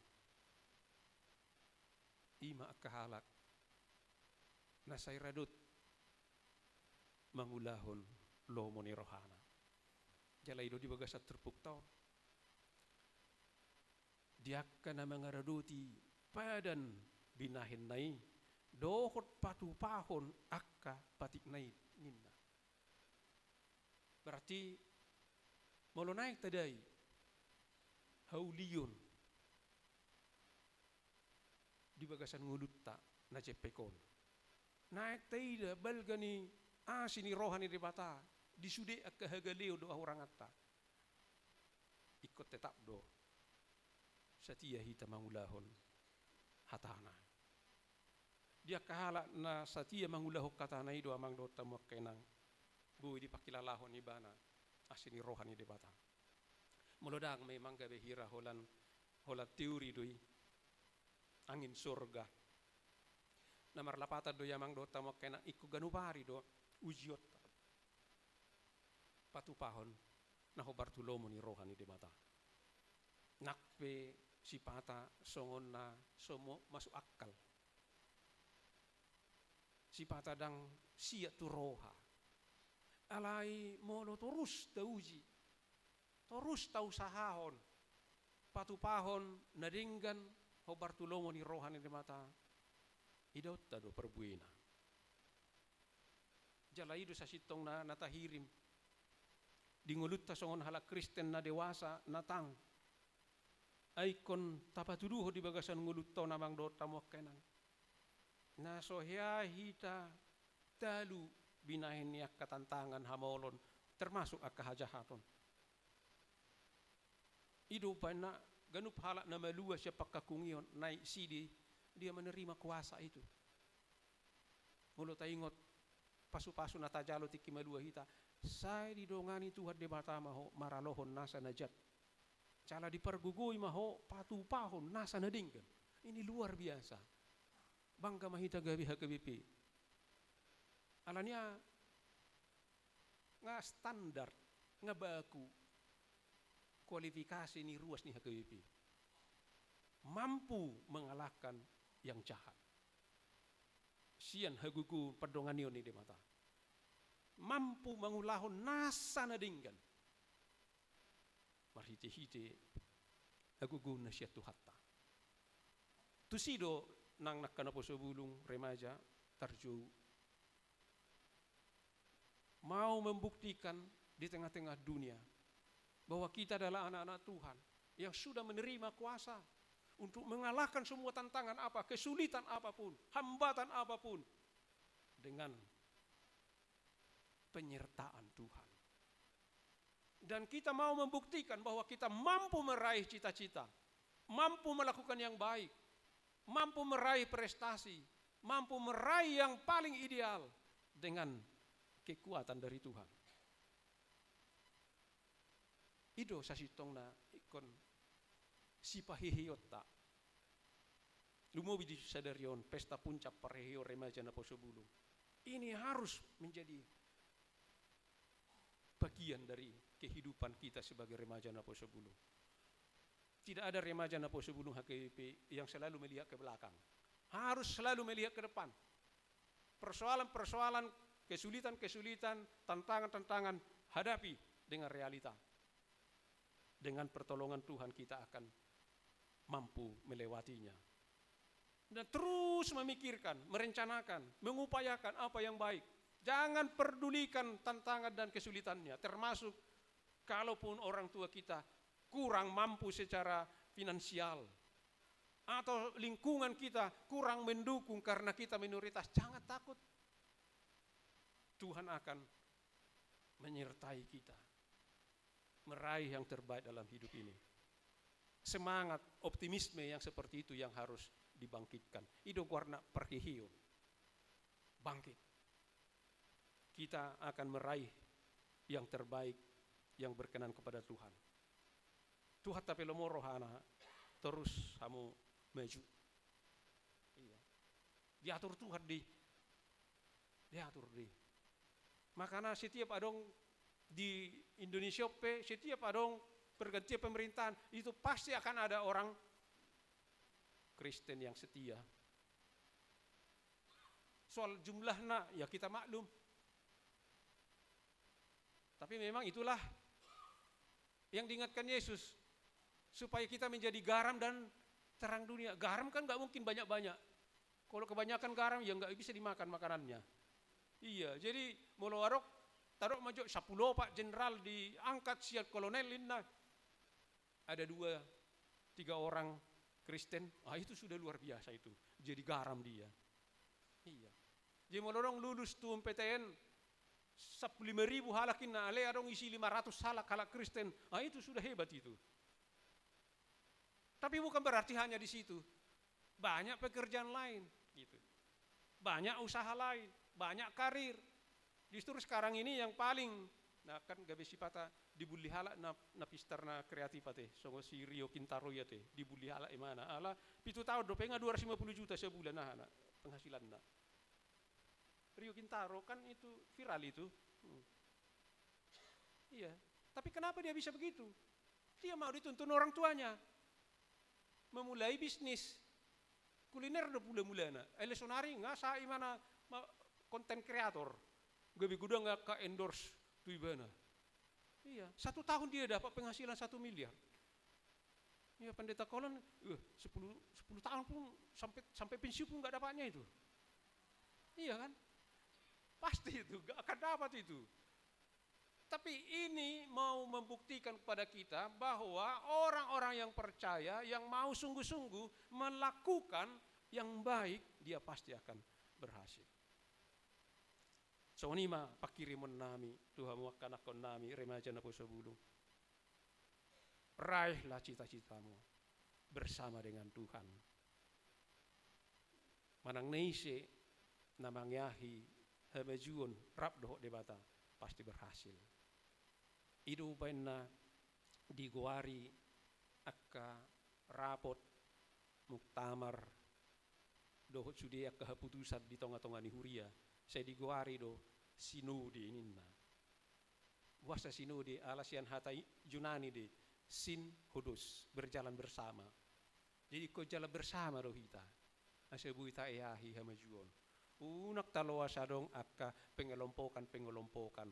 I ma angka halak na sai radot mangulahon lomo ni rohana. Jala i do di bagasan turpukta on, di angka na mangaradoti padan binahenna i dohot patupahon angka patikna i, ninna. Berarti molo naeng tadai haulion di bagasan ngolunta na jempek on, naeng taida balga ni asi ni roha ni Debata di sude angka hagaleon dohot hahuranganta, ingkon tetap do satia hita mangulahon hatana. Di angka halak na satia mangulahon hatana i do, amang dohot hamu angka inang, boi dipangkilalahon ibana asi ni roha ni Debata. Molo ndang, memang gabe hira holan, holan teori do i, angin sorga. Na marlapatan do i, amang dohot hamu angka inang, ingkon ganup ari do ujionta, patupahon na hombar tu lomo ni roha ni Debata. Nang pe sipata songon na so mo-, masuk akal, sipata ndang siat tu roha. Alai molo torus tauji, torus tausahahon patupahon na denggan hombar tu lomo ni roha ni Debata, idaonta do parbuena. Jala i do sasintongna na tahirim di ngolunta songon halak Kristen na dewasa, na tang. Ai ingkon tapatuduhon di bagasan ngolunta on, amang dohot hamu angka inang, na so hea hita talu binahen ni angka tantangan, hamaolon, termasuk angka hajahaton. I do umbahen na ganup halak na malua sian pangkangkungion, naik sidi dia menerima kuasa itu. Molo taingot pasupasu na tajalo tingki malua hita, sai didongani Tuhan Debata ma ho maralohon nasa na jat. Jala dipargogoi ma ho patupahon nasa na denggan. Ini luar biasa. Bangga ma hita gabe H K B P. Alani i nga standar, nga baku kualifikasi ni ruas ni H K B P. Mampu mengalahkan yang jahat sian hagogoon pandonganion ni Debata. Mampu mangulahon nasa na denggan marhitehite hagogoon na sian Tuhanta. Tusi do nang angka naposo bulung, remaja, tarjou, mau membuktikan di tengah-tengah dunia bahwa kita adalah anak-anak Tuhan yang sudah menerima kuasa untuk mengalahkan semua tantangan apa, kesulitan apapun, hambatan apapun, dengan penyertaan Tuhan. Dan kita mau membuktikan bahwa kita mampu meraih cita-cita, mampu melakukan yang baik, mampu meraih prestasi, mampu meraih yang paling ideal dengan kekuatan dari Tuhan. I do sasintongna ingkon sipaheheonta. Lumobi di sadari on pesta puncak parheheon remaja naposo bulung. Ini harus menjadi bagian dari kehidupan kita sebagai remaja naposo bulung. Tidak ada remaja naposo bulung H K B P yang selalu melihat ke belakang. Harus selalu melihat ke depan. Persoalan-persoalan, kesulitan-kesulitan, tantangan-tantangan, hadapi dengan realita. Dengan pertolongan Tuhan kita akan mampu melewatinya. Dan terus memikirkan, merencanakan, mengupayakan apa yang baik. Jangan perdulikan tantangan dan kesulitannya, termasuk kalaupun orang tua kita kurang mampu secara finansial, atau lingkungan kita kurang mendukung karena kita minoritas, jangan takut. Tuhan akan menyertai kita meraih yang terbaik dalam hidup ini. Semangat, optimisme yang seperti itu yang harus dibangkitkan. I do goarna parheheon. Bangkit. Kita akan meraih yang terbaik yang berkenan kepada Tuhan. Tuhan tapelom rohana, terus hamu maju. Iya. Diatur Tuhan di. Diatur di. Makana setiap adong di Indonesia pe, setiap adong pergantian pemerintahan, itu pasti akan ada orang Kristen yang setia. Soal jumlahna, ya kita maklum. Tapi memang itulah yang diingatkan Yesus, supaya kita menjadi garam dan terang dunia. Garam kan nggak mungkin banyak-banyak. Kalau kebanyakan garam, ya nggak bisa dimakan makanannya. Iya, jadi molo adong, tadok ma jo sampulu opat jenderal diangkat sian kolonel, ninna. Ada dua, tiga orang Kristen, ah, itu sudah luar biasa itu. Jadi garam dia. Iya. Jadi molo adong lulus tu P T N, sampulu lima ribu halak, ninna, alai adong isi lima ratus halak, halak Kristen. Ah, itu sudah hebat itu. Tapi bukan berarti hanya di situ. Banyak pekerjaan lain, gitu. Banyak usaha lain, banyak karir. Justru sekarang ini yang paling, nah, kan gabe sipata dibully halak na, na pistar, na kreatif ate, songon si Rio Kintaro i ate, dibully halak, imana. Ala pitu taon dope nga dua ratus lima puluh juta sebulan, nah, nah, penghasilanna. Rio Kintaro kan itu viral itu. Hmm. Iya. Tapi kenapa dia bisa begitu? Dia mau dituntun orang tuanya. Memulai bisnis. Kuliner do mula-mulana. Alai sonari nga sahat imana ma-, konten kreator. Gabe godang angka endorse tu ibana. Iya, satu tahun dia dapat penghasilan satu miliar. Iya, Pendeta Kolon, eh, sepuluh, sepuluh tahun pun sampai, sampai pensiun pun nggak dapatnya itu. Iya kan? Pasti itu, nggak akan dapat itu. Tapi ini mau membuktikan kepada kita bahwa orang-orang yang percaya, yang mau sungguh-sungguh melakukan yang baik, dia pasti akan berhasil. Songon i ma panghirimonnami tu hamu angka anakkonnami, remaja naposobulung. Raihlah cita-citamu bersama dengan Tuhan. Manang na ise na mangeahi hamajuon rap dohot Debata, pasti berhasil. I do umbahen na digoari angka rapot, muktamar, dohot sude angka haputusan di tonga-tonga ni huria, sai digoari do sinode ninna. Boasa sinode? Ala sian hata i-, Junani do i, syn hodos, berjalan bersama. Jadi ingkon jalan bersama do hita, asa boi taeahi hamajuon. Unang taloas adong angka pengelompokan-pengelompokan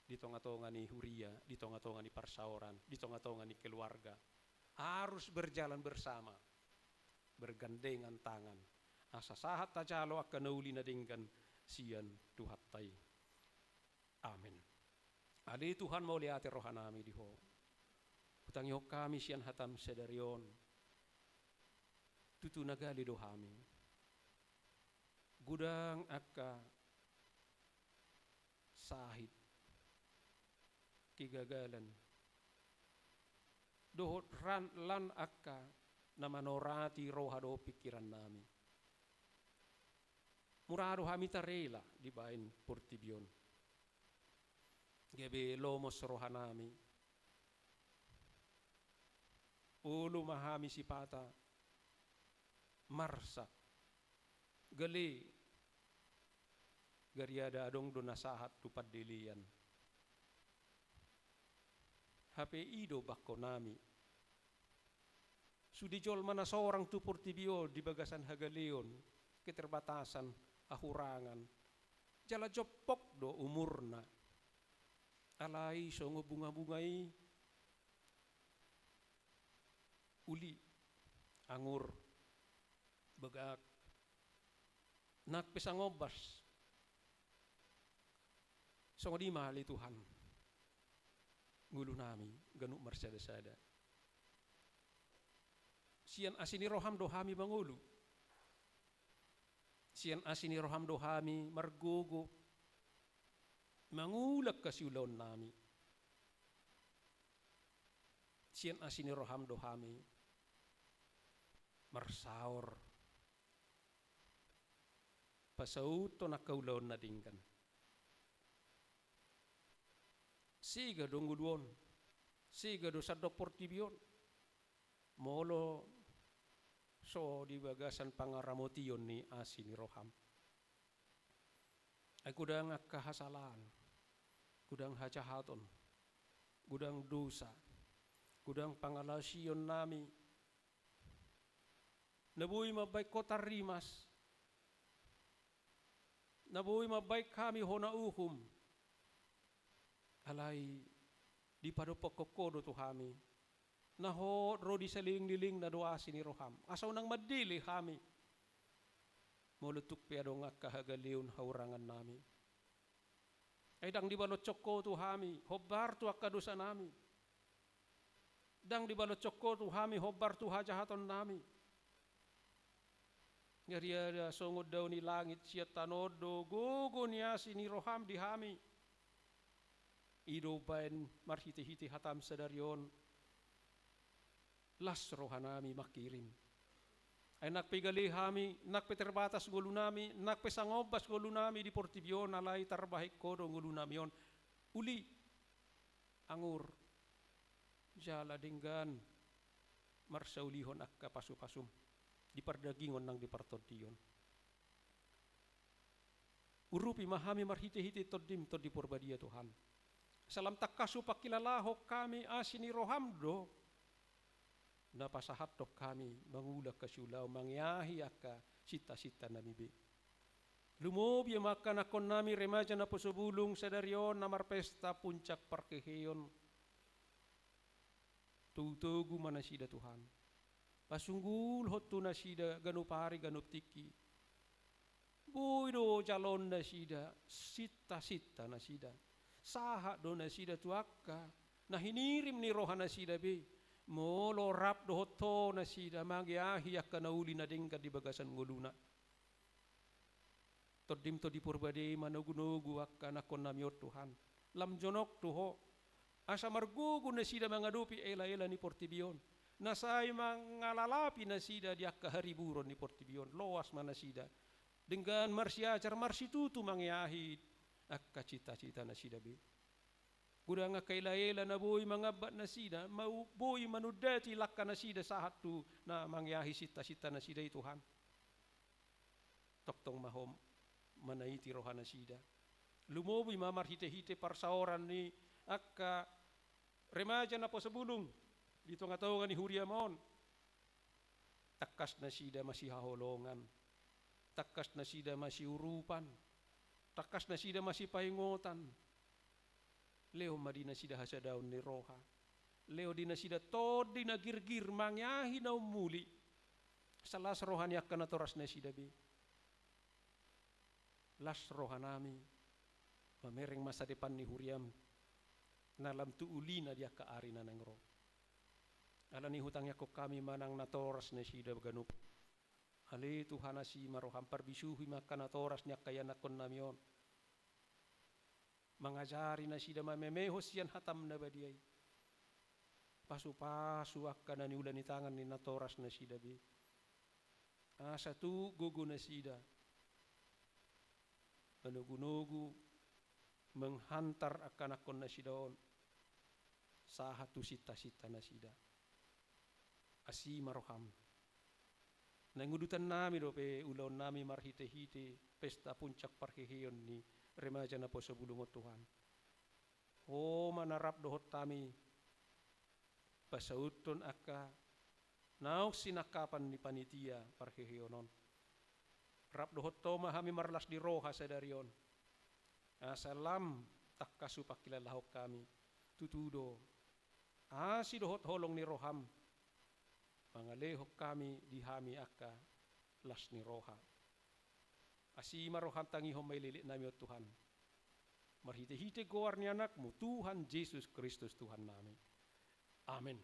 di tonga-tonga ni huria, di tonga-tonga ni parsaoran, di tonga-tonga ni keluarga. Harus berjalan bersama, bergandengan tangan, asa sahat tajalo angka na uli na denggan sian Tuhanta i. Amen. Ale Tuhan, mauliate rohanami di Ho. Hutangihon hami sian hatam sadari on. Tutu na gale do hami. Godang angka sahit, kegagalan, dohot ran-, lan angka na manorati roha dohot pingkirannami. Mura do hami tarela dibaen portibi on. Gabe lomos rohanami. Olo ma hami sipata marsak, gale, gariada adong do na sahat tu pandelean. Hape i do bangkonami. Sude jolma na sorang tu portibi on di bagasan hagaleon, keterbatasan, hahurangan, jala jompok do umurna. Alai songon bunga-bunga i, uli, angur, bagak, nang pe sangombas. Songon i ma ale Tuhan ngolunami ganup marsada-sada. Sian asi ni roham do hami mangolu. Sian asi ni roham do hami margogo mangula angka siulaonnami. Sian asi ni roham do hami marsaor pasauthon angka ulaon na denggan. Sega do ngolu on, sega do sandok portibi on, molo so di bagasan pangaramotion ni asi ni roham. Ai godang angka hasalaan, godang hajahaton, godang dosa, godang pangalaosion nami, na boi mambahen ho tarrimas, na boi mambahen hami hona uhum. Alai dipadompakhon ho do tu hami, na hot ro di salelenglelengna do asi ni roham, asa unang mandele hami molo tung pe adong angka hagaleon hahurangan nami. Ai ndang dibaloshon ho tu hami hombar tu angka dosa nami. Ndang dibaloshon ho tu hami hombar tu hajahaton nami. Gariada songon dao ni langit sian tano on do gogo ni asi ni roham di hami. I do umbahen marhitehite hatam sadari on, las rohanami mangkirim. Ai nang pe gale hami, nang pe terbatas ngolunami, nang pe sangombas ngolunami di portibi on, alai tarbahen ho do ngolunami on uli, angur, jala denggan marsaulihon angka pasupasum di pardagingon nang di partondion. Urupi ma hami marhitehite Tondim, Tondi Porbadia, Tuhan. Asa lam tangkas hupangkilalahon hami asi ni roham do na pasahathon hami mangula angka siulaon, mangeahi angka sintasintanami be. Lumobi ma angka anakkonnami remaja naposo bulung sadari on na marpesta puncak parheheon. Togutogu ma nasida, Tuhan. Pasunggulhon tu nasida ganup ari ganup tingki. Boi do jaloon nasida sintasinta nasida. Sahat do nasida tu angka na hinirim ni roha nasida be, molo rap dohot Ho nasida mangeahi angka na uli na denggan di bagasan ngoluna. Tondim, Tondi Porbadia, manogunogu angka anakkonnami on, Tuhan. Lam jonok tu Ho, asa margogo nasida mangadopi elaela ni portibi on, na sai mangalalapi nasida di angka hariburon ni portibi on. Loas ma nasida, denggan marsiajar, marsitutu mangeahi angka sintasinta nasida be. Godang angka elaela na boi mangambat nasida, mau boi manundati langka nasida sahat tu na mangeahi sintasinta nasida i, Tuhan. Tongtong ma Ho manaiti roha nasida. Lumobi ma marhitehite parsaoran ni angka remaja naposo bulung di tongatonga ni huriam on. Tangkas nasida masihaholongan, tangkas nasida masiurupan, tangkas nasida masipaingotan. Lehon ma di nasida hasadaon ni roha. Lehon di nasida tondi na girgir mangeahi na umuli. Asa las roha ni angka natoras nasida be. Las rohanami mamereng masa depan ni huriam na lam tu ulina di angka ari na naeng ro. Alani i hutangiangkon hami ma nang natoras nasida ganup. Ale Tuhan, asi ma roham, parbisuhi ma angka natoras ni angka ianakkonnami on. Mangajari nasida, mamemehon sian hatam na badia i. Pasupasu angka na niula ni tangan ni natoras nasida be. Asa tuk gogo nasida manogunogu menghantar angka anakkon nasida on sahat tu sintasinta nasida. Asi ma roham. Naeng udutannami dope ulaonnami marhitehite pesta puncak parheheon ni remaja naposo bulung on, Tuhan. Ho ma na rap dohot hami pasauthon angka naung sinangkapan ni panitia parheheon on. Rap dohot Ho ma hami marlas ni roha sadari on, asa lam tangkas hupangkilalahon hami. Tutu do, asi dohot holong ni roham mangalehon hami di hami angka las ni roha. Asi ma roham, tangihon ma elekeleknami on, Tuhan. Marhitehite goar ni Anakmu, Tuhan Jesus Kristus, Tuhannami. Amen.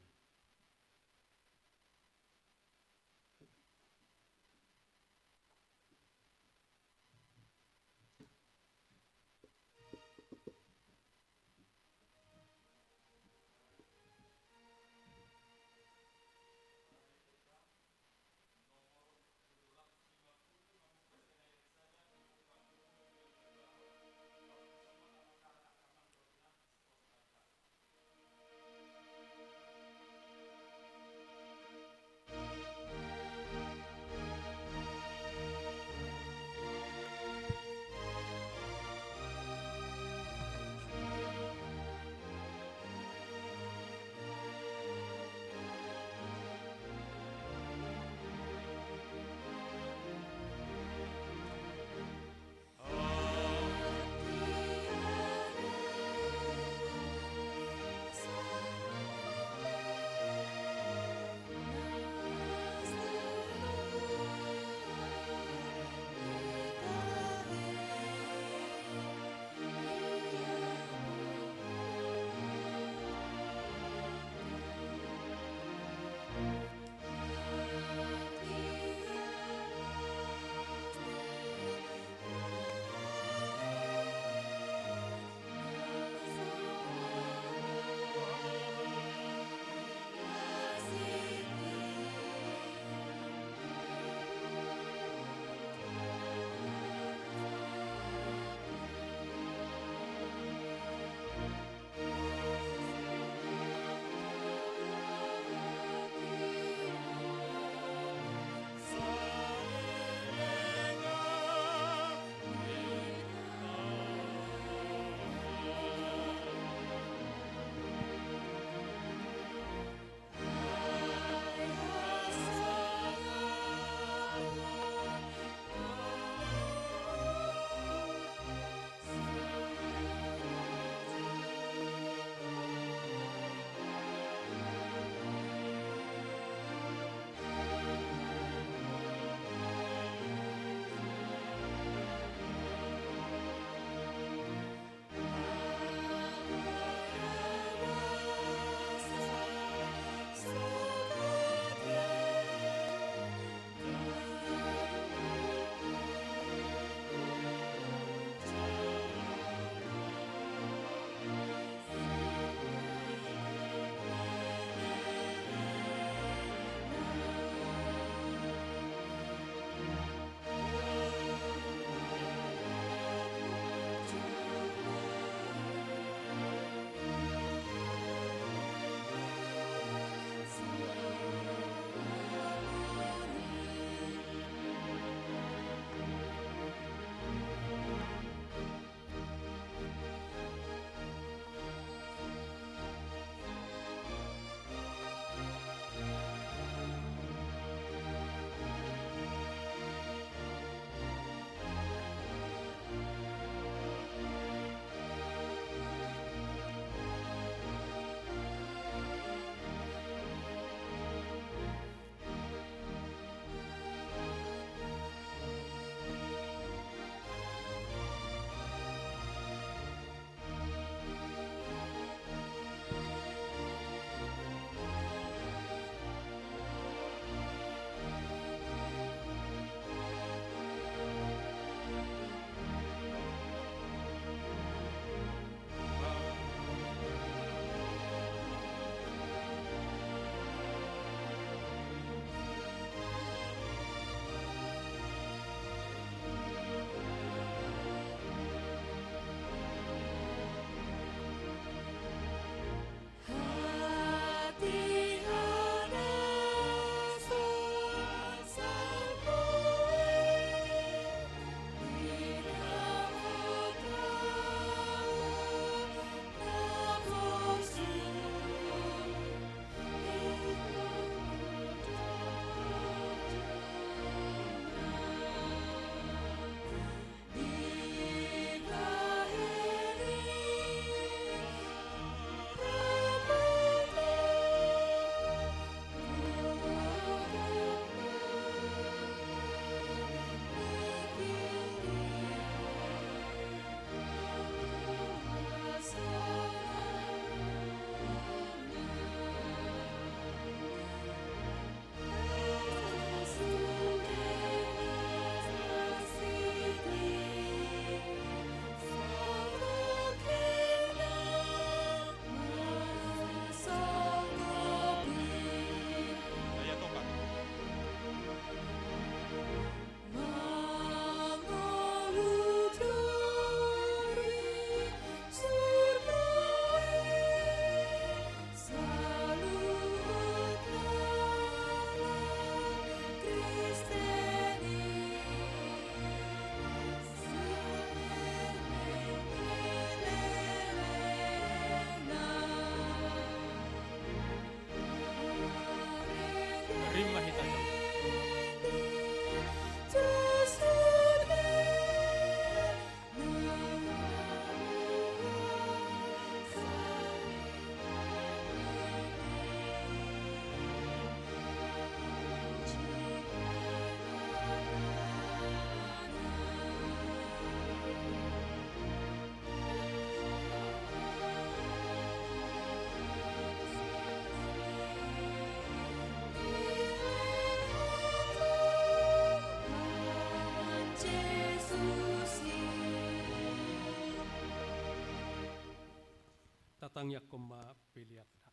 Tatangiangkon ma peleanta.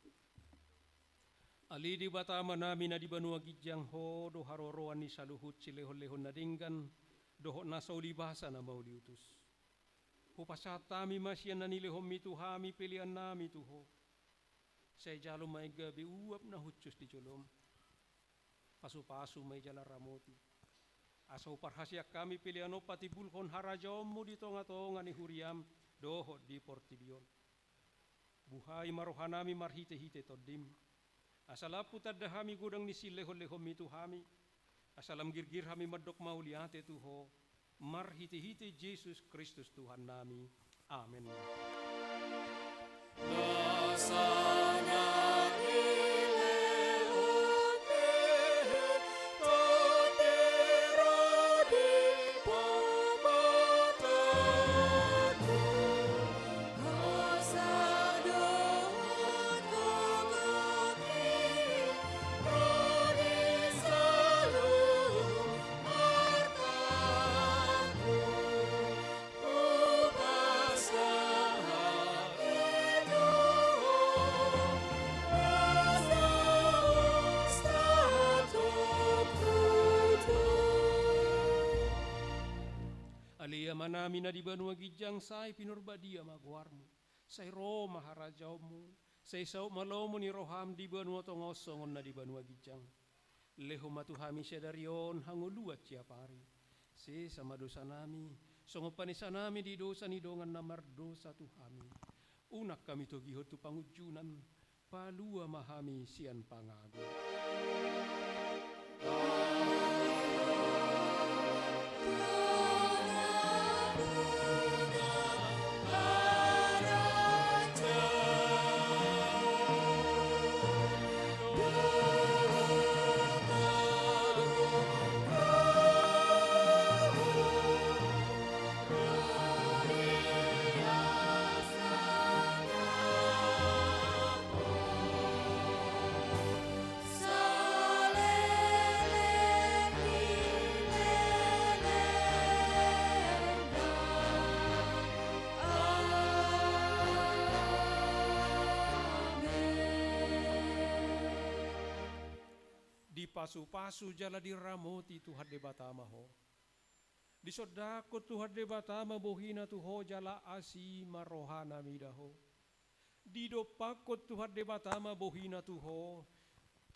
Ale Debata Amanami na di banua ginjang, Ho do haroroan ni saluhut silehonlehon na denggan dohot na so ulibasa na mauliutus. Hupasahat hami ma sian na nilehonMi tu hami peleannami tu Ho. Sai jalo ma i gabe uap na hushus di jolom. Pasupasu ma i jala ramoti, asa huparhaseang hami pelean on patimbulhon harajaonMu di tongatonga ni huriaM dohot di portibi on. Buhai ma rohanami marhitehite TondiM, asa lam tanda hami godang ni silehonlehonMi tu hami, asa lam girgir hami mandok mauliate tu Ho, marhitehite Jesus Kristus Tuhannami. Amen. Ale Amanami na di banua ginjang, sai pinarbadia ma goarMu. Sai ro ma harajaonMu, sai saut ma lomo ni rohaM di banua tonga on songon na di banua ginjang. Lehon ma tu hami sadari on hangoluan siapari. Sesa ma dosanami, songon panesanami di dosa ni dongan na mardosa tu hami. Unang hami togihon tu pangunjunan, palua ma hami sian pangago. Dipasupasu jala diramoti Tuhan Debata ma ho. Disondangkon Tuhan Debata ma bohiNa tu ho jala asi ma rohaNa mida ho. Didompakkon Tuhan Debata ma bohiNa tu ho,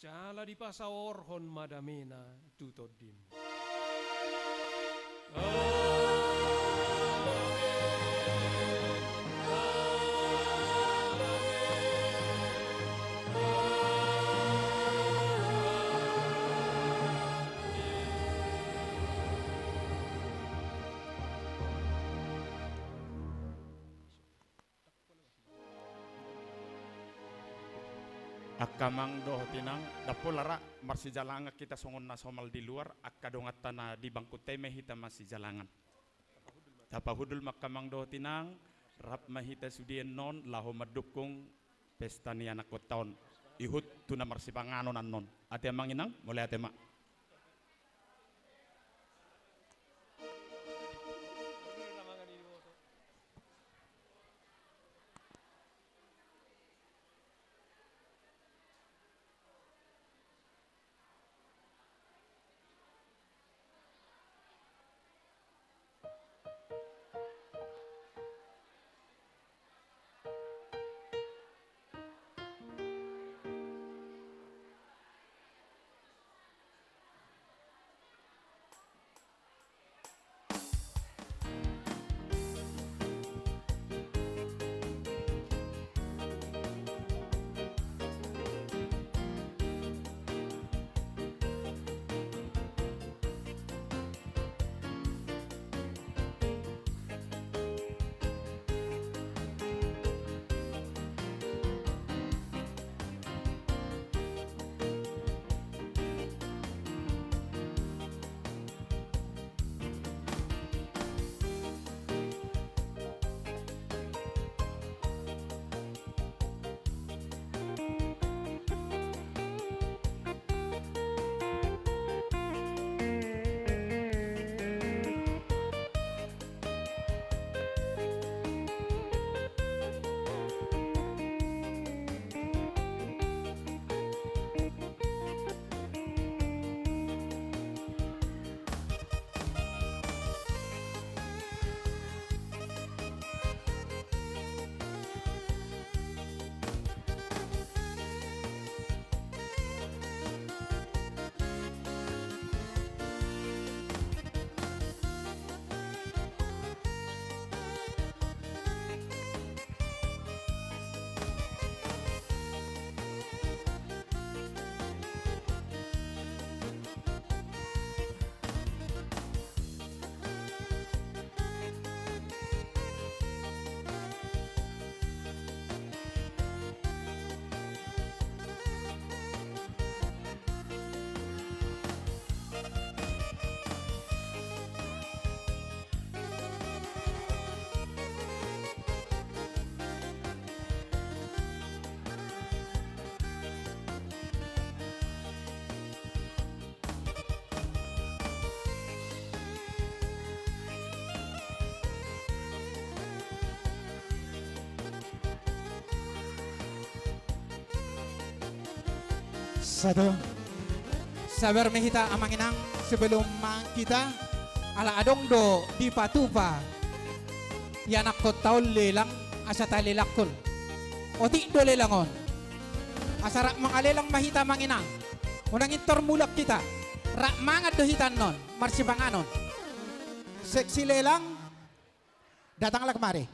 jala dipasaorhon ma dameNa tu tondim. Angka amang dohot inang, ndang pola ra marsijalangan hita songon na somal di luar, angka donganta na di bangkunta i ma hita marsijalangan. Tapahundul ma angka amang dohot inang, rap ma hita sude annon laho mandukung pesta ni anakkonta on. Ihut tu na marsipanganon annon. Ate amang inang, mauliate ma. Satu. Sabar ma hita amang inang, sebelum mangan hita, ala adong do dipatupa ianakhonta on lelang, asa talelanghon. Otik do lelang on. Asa rap mangalelang ma hita amang inang. Unang intor mulak hita. Rap mangan do hita annon, marsipanganon. Seksi lelang, datanglah kemari.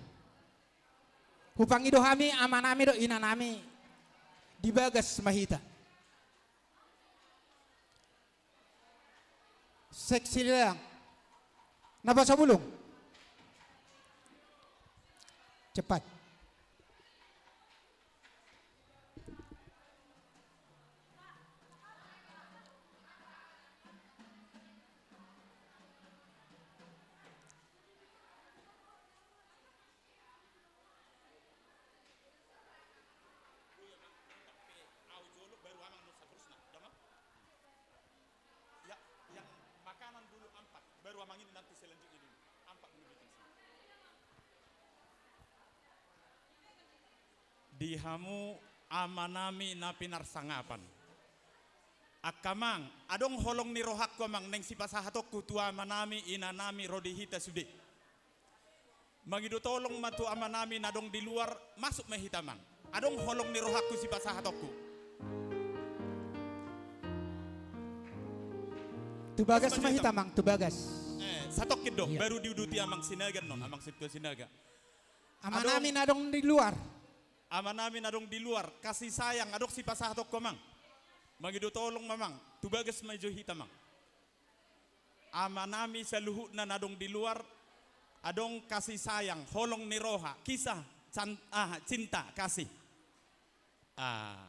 Hupangido hami amanami dohot inanami, di bagas ma hita. Seksi lelang. Na poso bulung. Cepat. Ya, yang makanan dulu ampak, baru amang ini nanti selanjutnya dulu. Ampak dulu bikin sini. Di hamu amanami na pinarsangapan. Angka amang, adong holong ni rohangku amang, naeng sipasahatonku tu amanami, inanami, ro di hita sude. Mangido tolong ma tu amanami na adong di luar, masuk ma hita amang. Adong holong ni rohangku sipasahatonku. Tu bagas ma hita amang, tu bagas. Eh, satongkin do, baru diuduti amang Sinaga annon, amang Sintua Sinaga. Amanami na adong di luar. Amanami na adong di luar, kasih sayang, adong sipasahatonku amang. Mangido tolong ma amang, tu bagas ma jo hita amang. Amanami saluhutna na adong di luar, adong kasih sayang, holong ni roha, kisah, can-, ah, cinta, kasih. Ah,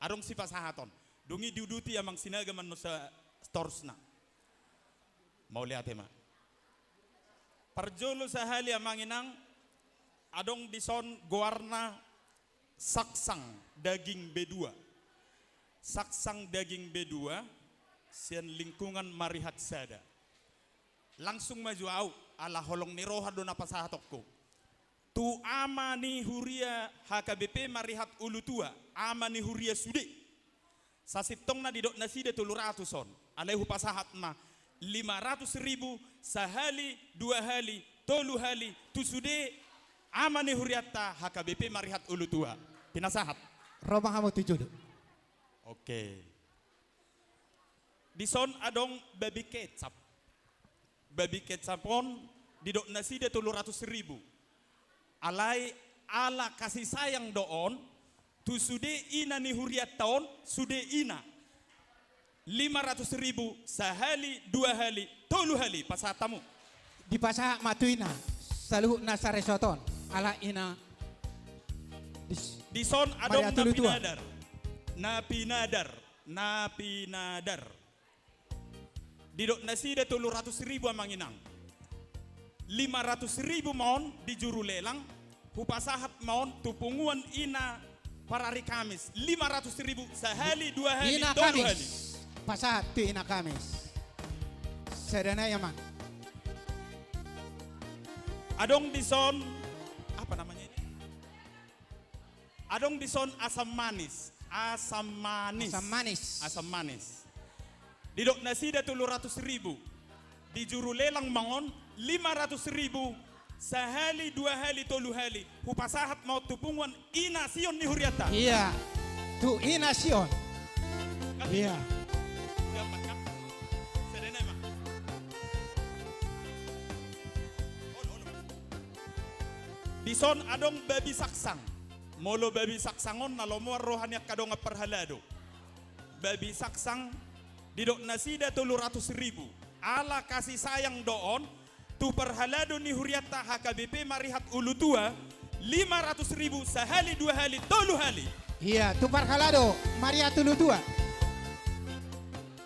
adong sipasahaton. Dung i diuduti amang Sinaga ma annon sa-, seterusna. Mauliate ma. Parjolo sahali amang inang, adong dison goarna Saksang Daging B dua. Saksang Daging B dua, sian lingkungan Marihat Sada. Langsung ma jo au, ala holong ni roha do na pasahatonku. Tu ama ni huria H K B P Marihat Ulutua, ama ni huria sude. Sasintongna didok nasida tolu ratus on. Alai hupasahat ma lima ratus ribu sahali, dua hali, tolu hali, tu sude ama ni hurianta H K B P Marihat Ulutua. Pinasahat. Ro ma hamu tu jolo. Oke. Dison adong babi kecap. Babi kecap on didok nasida tolu ratus ribu. Alai ala kasih sayang do on, tu sude ina ni hurianta on, sude ina. Lima ratus ribu, sahali, dua hali, tolu hali, pasahat hamu. Dipasahat ma tu ina, saluhutna saresort on, ala ina. Dis-, dison adong Marihat Ulutua. Na pinadar, na pinadar, na pinadar. Didok nasida tolu ratus ribu amang inang. Lima ratus ribu ma on di juru lelang, hupasahat ma on tu punguan ina parari Kamis. Lima ratus ribu sahali, dua hali, ina tolu Kamis. Hali. Pasahat tu ina Kamis. Sada nai amang. Adong dison, apa namanya ini? Adong dison asam manis. Asam manis. Asam manis. Asam manis. Didok nasida tolu ratus ribu. Di juru lelang ma on lima ratus ribu. Sahali, dua hali, tolu hali. Hupasahat ma on tu punguan ina Sion ni hurianta. Iya. Tu ina Sion. Iya. Dapat kan? Sada nai ma. Olo, olo. Dison adong babi saksang. Molo babi saksang on na lomoan roha ni angka dongan parhalado. Babi saksang didok nasida tolu ratus ribu. Ala kasih sayang do on, tu parhalado ni hurianta H K B P Marihat Ulutua, lima ratus ribu sahali, dua hali, tolu hali. Iya, tu parhalado Marihat Ulutua.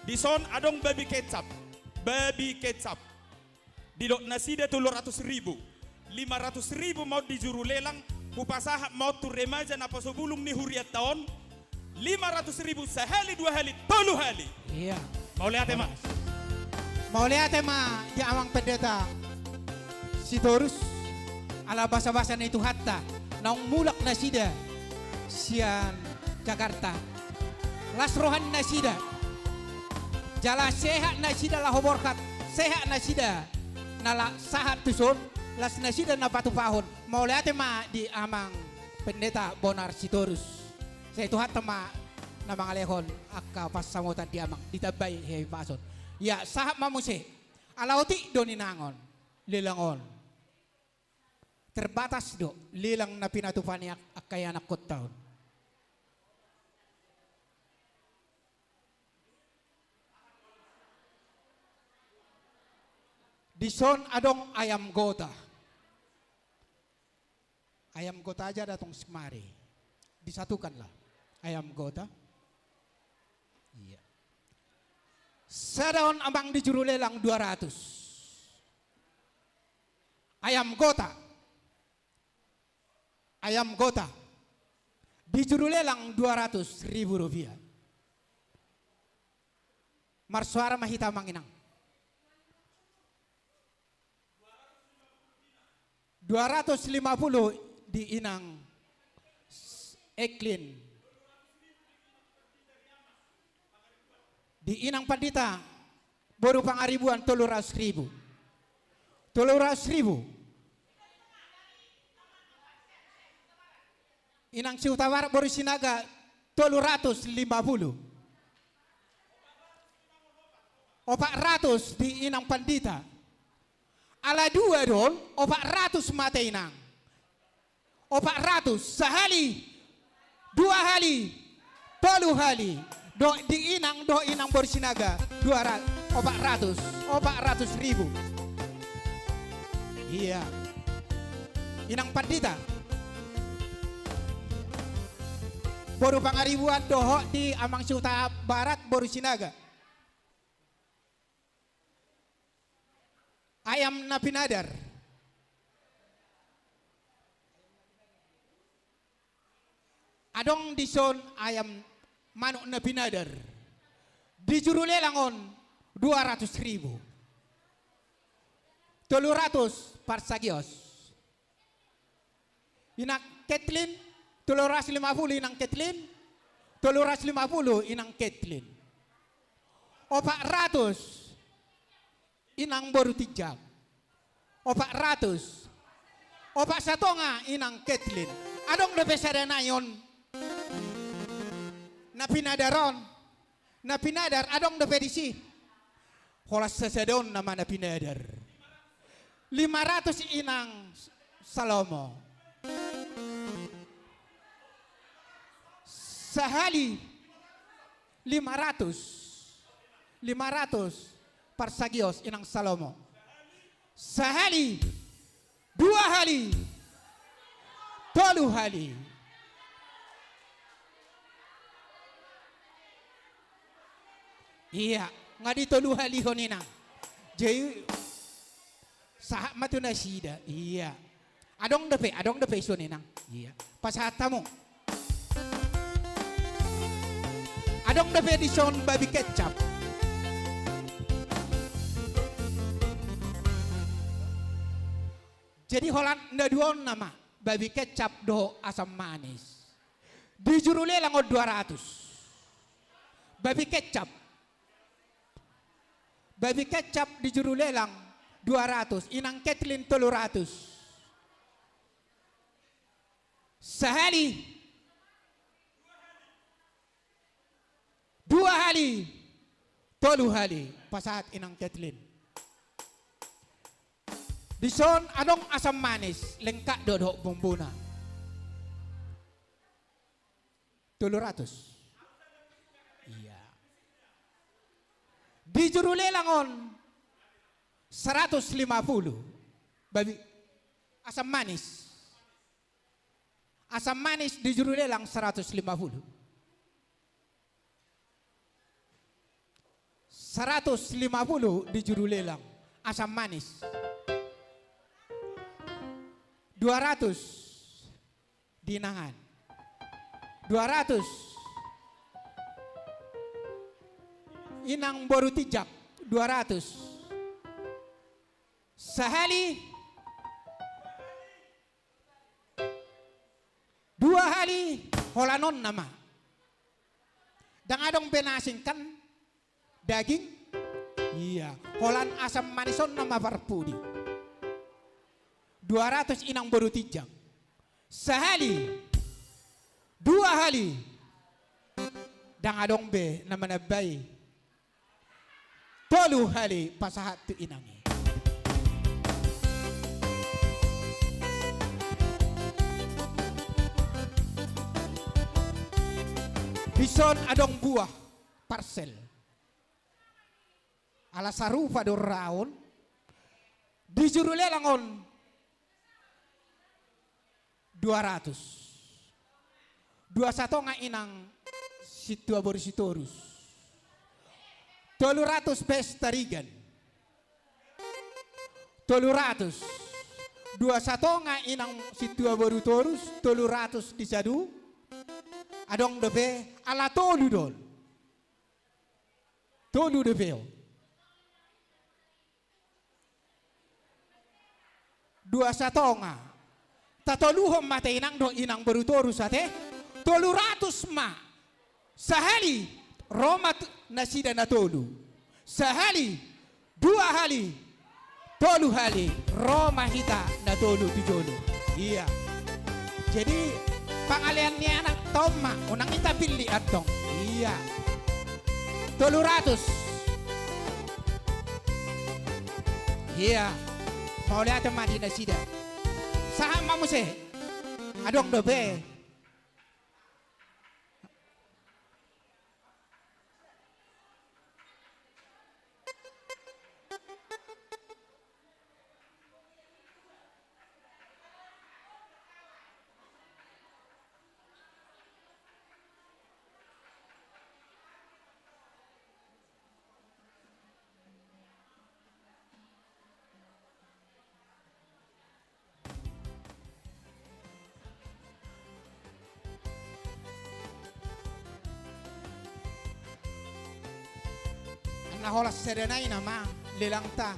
Dison adong babi kecap. Babi kecap. Didok nasida tolu ratus ribu. Lima ratus ribu ma on di juru lelang, hupasahat ma on tu remaja na poso bulung ni hurianta on. Lima ratus ribu sahali, dua hali, tolu hali. Iya. Mauliate ma. Mauliate ma di amang pendeta Sitorus, ala basabasa ni Tuhanta, naung mulak nasida sian Jakarta. Las roha ni nasida. Jala sehat nasida laho borhat, sehat nasida na la sahat tuson, las nasida na patupahon. Mauliate ma di amang pendeta Bonar Sitorus. Sai Tuhanta ma na mangalehon angka pansamotan di amang, ditambai hahipason. Ia, sahat ma muse. Ala otik do ninangon, lelang on. Terbatas do lelang na pinatupa ni ak-, angka ianakkonta on. Dison adong ayam gota. Ayam gota aja datang semari. Disatukanlah. Ayam gota. Iya. Sada on amang di juru lelang dua ratus. Ayam gota. Ayam gota. Di juru lelang dua ratus ribu rupiah. Marsuara ma hita amang inang. Dua ratus lima puluh di inang s-, Eklin. Di inang pandita, boru Pangaribuan, tolu ratus ribu. Tolu ratus ribu. Inang Sihutabarat, boru Sinaga, tolu ratus lima puluh. Opat ratus di inang pandita. Ala dua do on, opat ratus ma ate inang. Opat ratus, sahali, dua hali, tolu hali. Dohot di inang, dohot inang boru Sinaga, dua ratus, opat ratus, opat ratus ribu. Iya. Inang pandita. Boru Pangaribuan dohot di amang Sihutabarat, boru Sinaga. Ayam na pinadar. Adong dison ayam, manuk na pinadar. Di juru lelang on dua ratus ribu. Tolu ratus parsagios. Inang Ketlin, tolu ratus lima puluh inang Ketlin, tolu ratus lima puluh inang Ketlin. Opat ratus inang boru Tijak. Opat ratus. Opat satonga inang Ketlin. Adong dope sada nai on. Na pinadar on. Na pinadar, adong dope disi. Holan sasada on nama na pinadar. Lima ratus inang Salomo. Sahali lima ratus. Lima ratus parsagios inang Salomo. Sahali. Dua hali. Tolu hali. Iya, nga ditolu halihon inang. Jadi, sahat ma tu nasida. Iya. Adong dope, adong dope ison inang. Iya. Pasahat hamu. Adong dope dison babi kecap. Jadi holan na dua on nama, babi kecap dohot asam manis. Di juru lelang on dua ratus. Babi kecap. Babi kecap di juru lelang dua ratus, inang Ketlin tolu ratus. Sahali. Dua hali. Tolu hali. Pasahat inang Ketlin. Dison adong asam manis, lengkap do dohot bumbuna. Tolu ratus. Iya. Di juru lelang on saratus lima puluh. Babi, asam manis. Asam manis di juru lelang saratus lima puluh. Saratus lima puluh di juru lelang. Asam manis. Dua ratus di inangan. Dua ratus. Inang boru Tijak. Dua ratus. Sahali. Dua hali, holan on nama. Ndang adong be na asing kan daging. Ia, holan asam manis on nama parpudi. Dua ratus inang boru tinjang. Sahali. Dua hali. Ndang adong be na manambai. Tolu hali pasahat tu inang i. Dison adong buah parsel. Ala sarupa do raon. Di juru lelang on. Dua ratus. Dua satonga inang sintua boru Sitorus. Tolu ratus pesta rigan. Tolu ratus. Dua satonga inang sintua boru Torus, tolu ratus di sadu. Adong dope ala tolu do on. Tolu dope on. Dua satonga. Tatoluhon ma ate inang dohot inang boru Torus ate. Tolu ratus ma. Sahali ro ma tu nasida na tolu. Sahali, dua hali, tolu hali ro ma hita na tolu tu jolo. Ia. Jadi pangalean ni anak taon ma unang hita pilli antong. Ia. Tolu ratus. Ia. Mauliate ma di nasida. Sahat ma muse. Adong dope. Anna holan sada nai nama lelangta.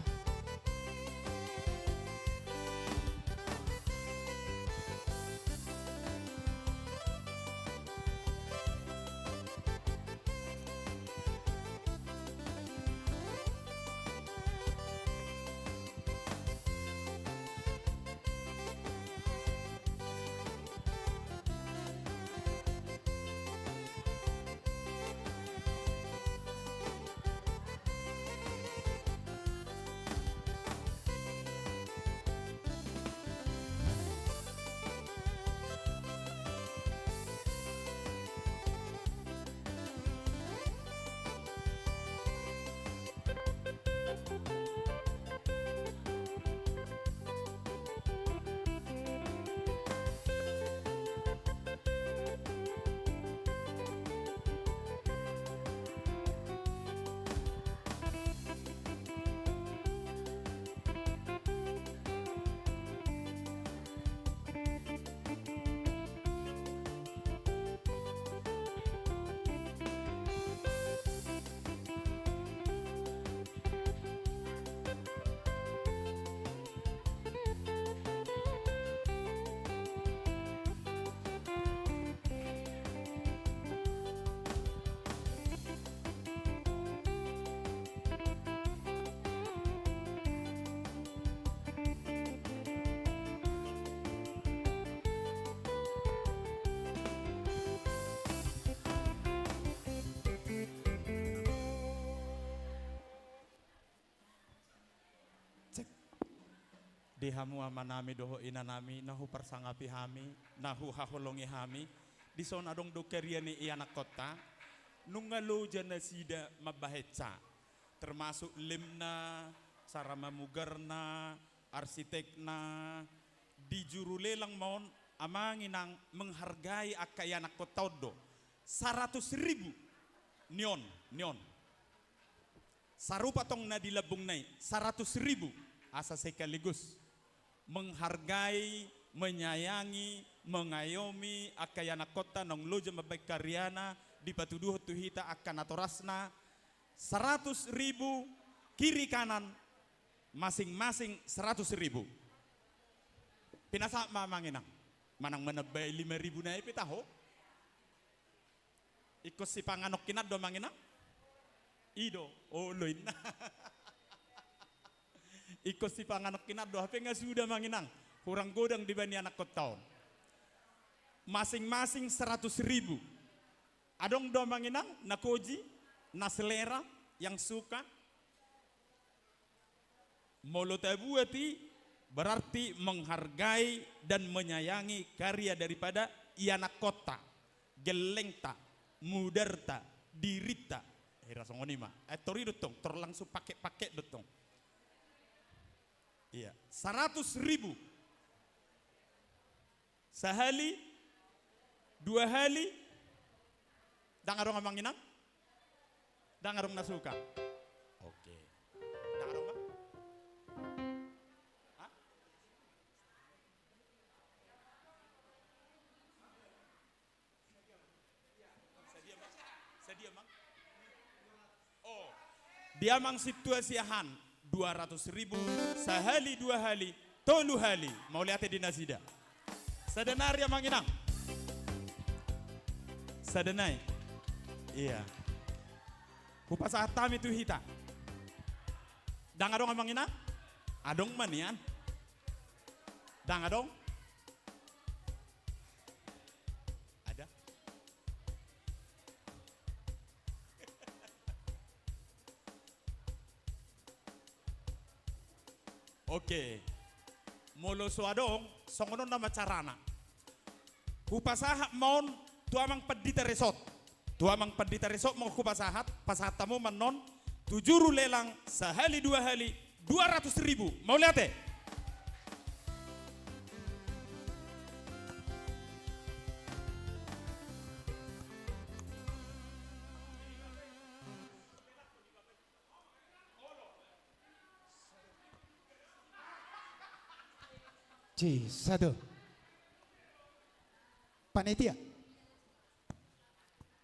Cek. Di hamu amanami dohot inanami, na huparsangapi hami, na huhaholongi hami, dison adong do karya ni ianakkonta, nunga loja nasida mambahensa, termasuk lemna, sara mamugarna, arsitekna, di juru lelang ma on, amang inang menghargai angka ianakkonta on do, saratus ribu, ni on, ni on. Sarupa tong na di lambungna i, saratus ribu, asa sekaligus menghargai, menyayangi, mengayomi angka ianakkonta naung loja mambahen karyana, dipatuduhon tu hita angka natorasna, saratus ribu, kiri kanan, masing-masing saratus ribu. Pinasahat ma amang inang, manang manambai lima ribu nai pe taho. Ingkon sipanganon hinan do, Amang Inang? I do, olo inna. Ingkon sipanganon hinan do, hape nga suda, Amang Inang. Hurang godang dibaen ianakhonta on. Masing-masing seratus ribu. Adong do, Amang Inang, na koji, na selera, yang suka? Molo tabuat i, berarti menghargai dan menyayangi karya daripada ianakhonta, gellengta, mudarta, dirinta. Hira songon i ma. Eh, tor i do tong, tor langsung pake-pake do tong. Iya, seratus ribu. Sahali, dua hali. Ndang adong, Amang Inang? Ndang adong na suka? Oke. Ndang adong, Bang? Hah? Sadia, Mang? Sadia, Mang? Oh. Dia, Mang, situasi ahan, dua ratus ribu, sahali, dua hali, tolu hali. Mauliate di nasida. Sada nari, Amang Inang. Sada nai. Iya. Hupasahat hami tu hita. Ndang adong, Amang Inang? Adong ma nian. Ndang adong? Ada? Oke. Molo so adong, songon on nama carana. Hupasahat ma on tu Amang Pandita Resort. Tu Amang Pandita Resort ma on hupasahat, pasahat hamu ma annon tu juru lelang sahali dua hali dua ratus ribu. Mauliate. Ci, satu. Panitia,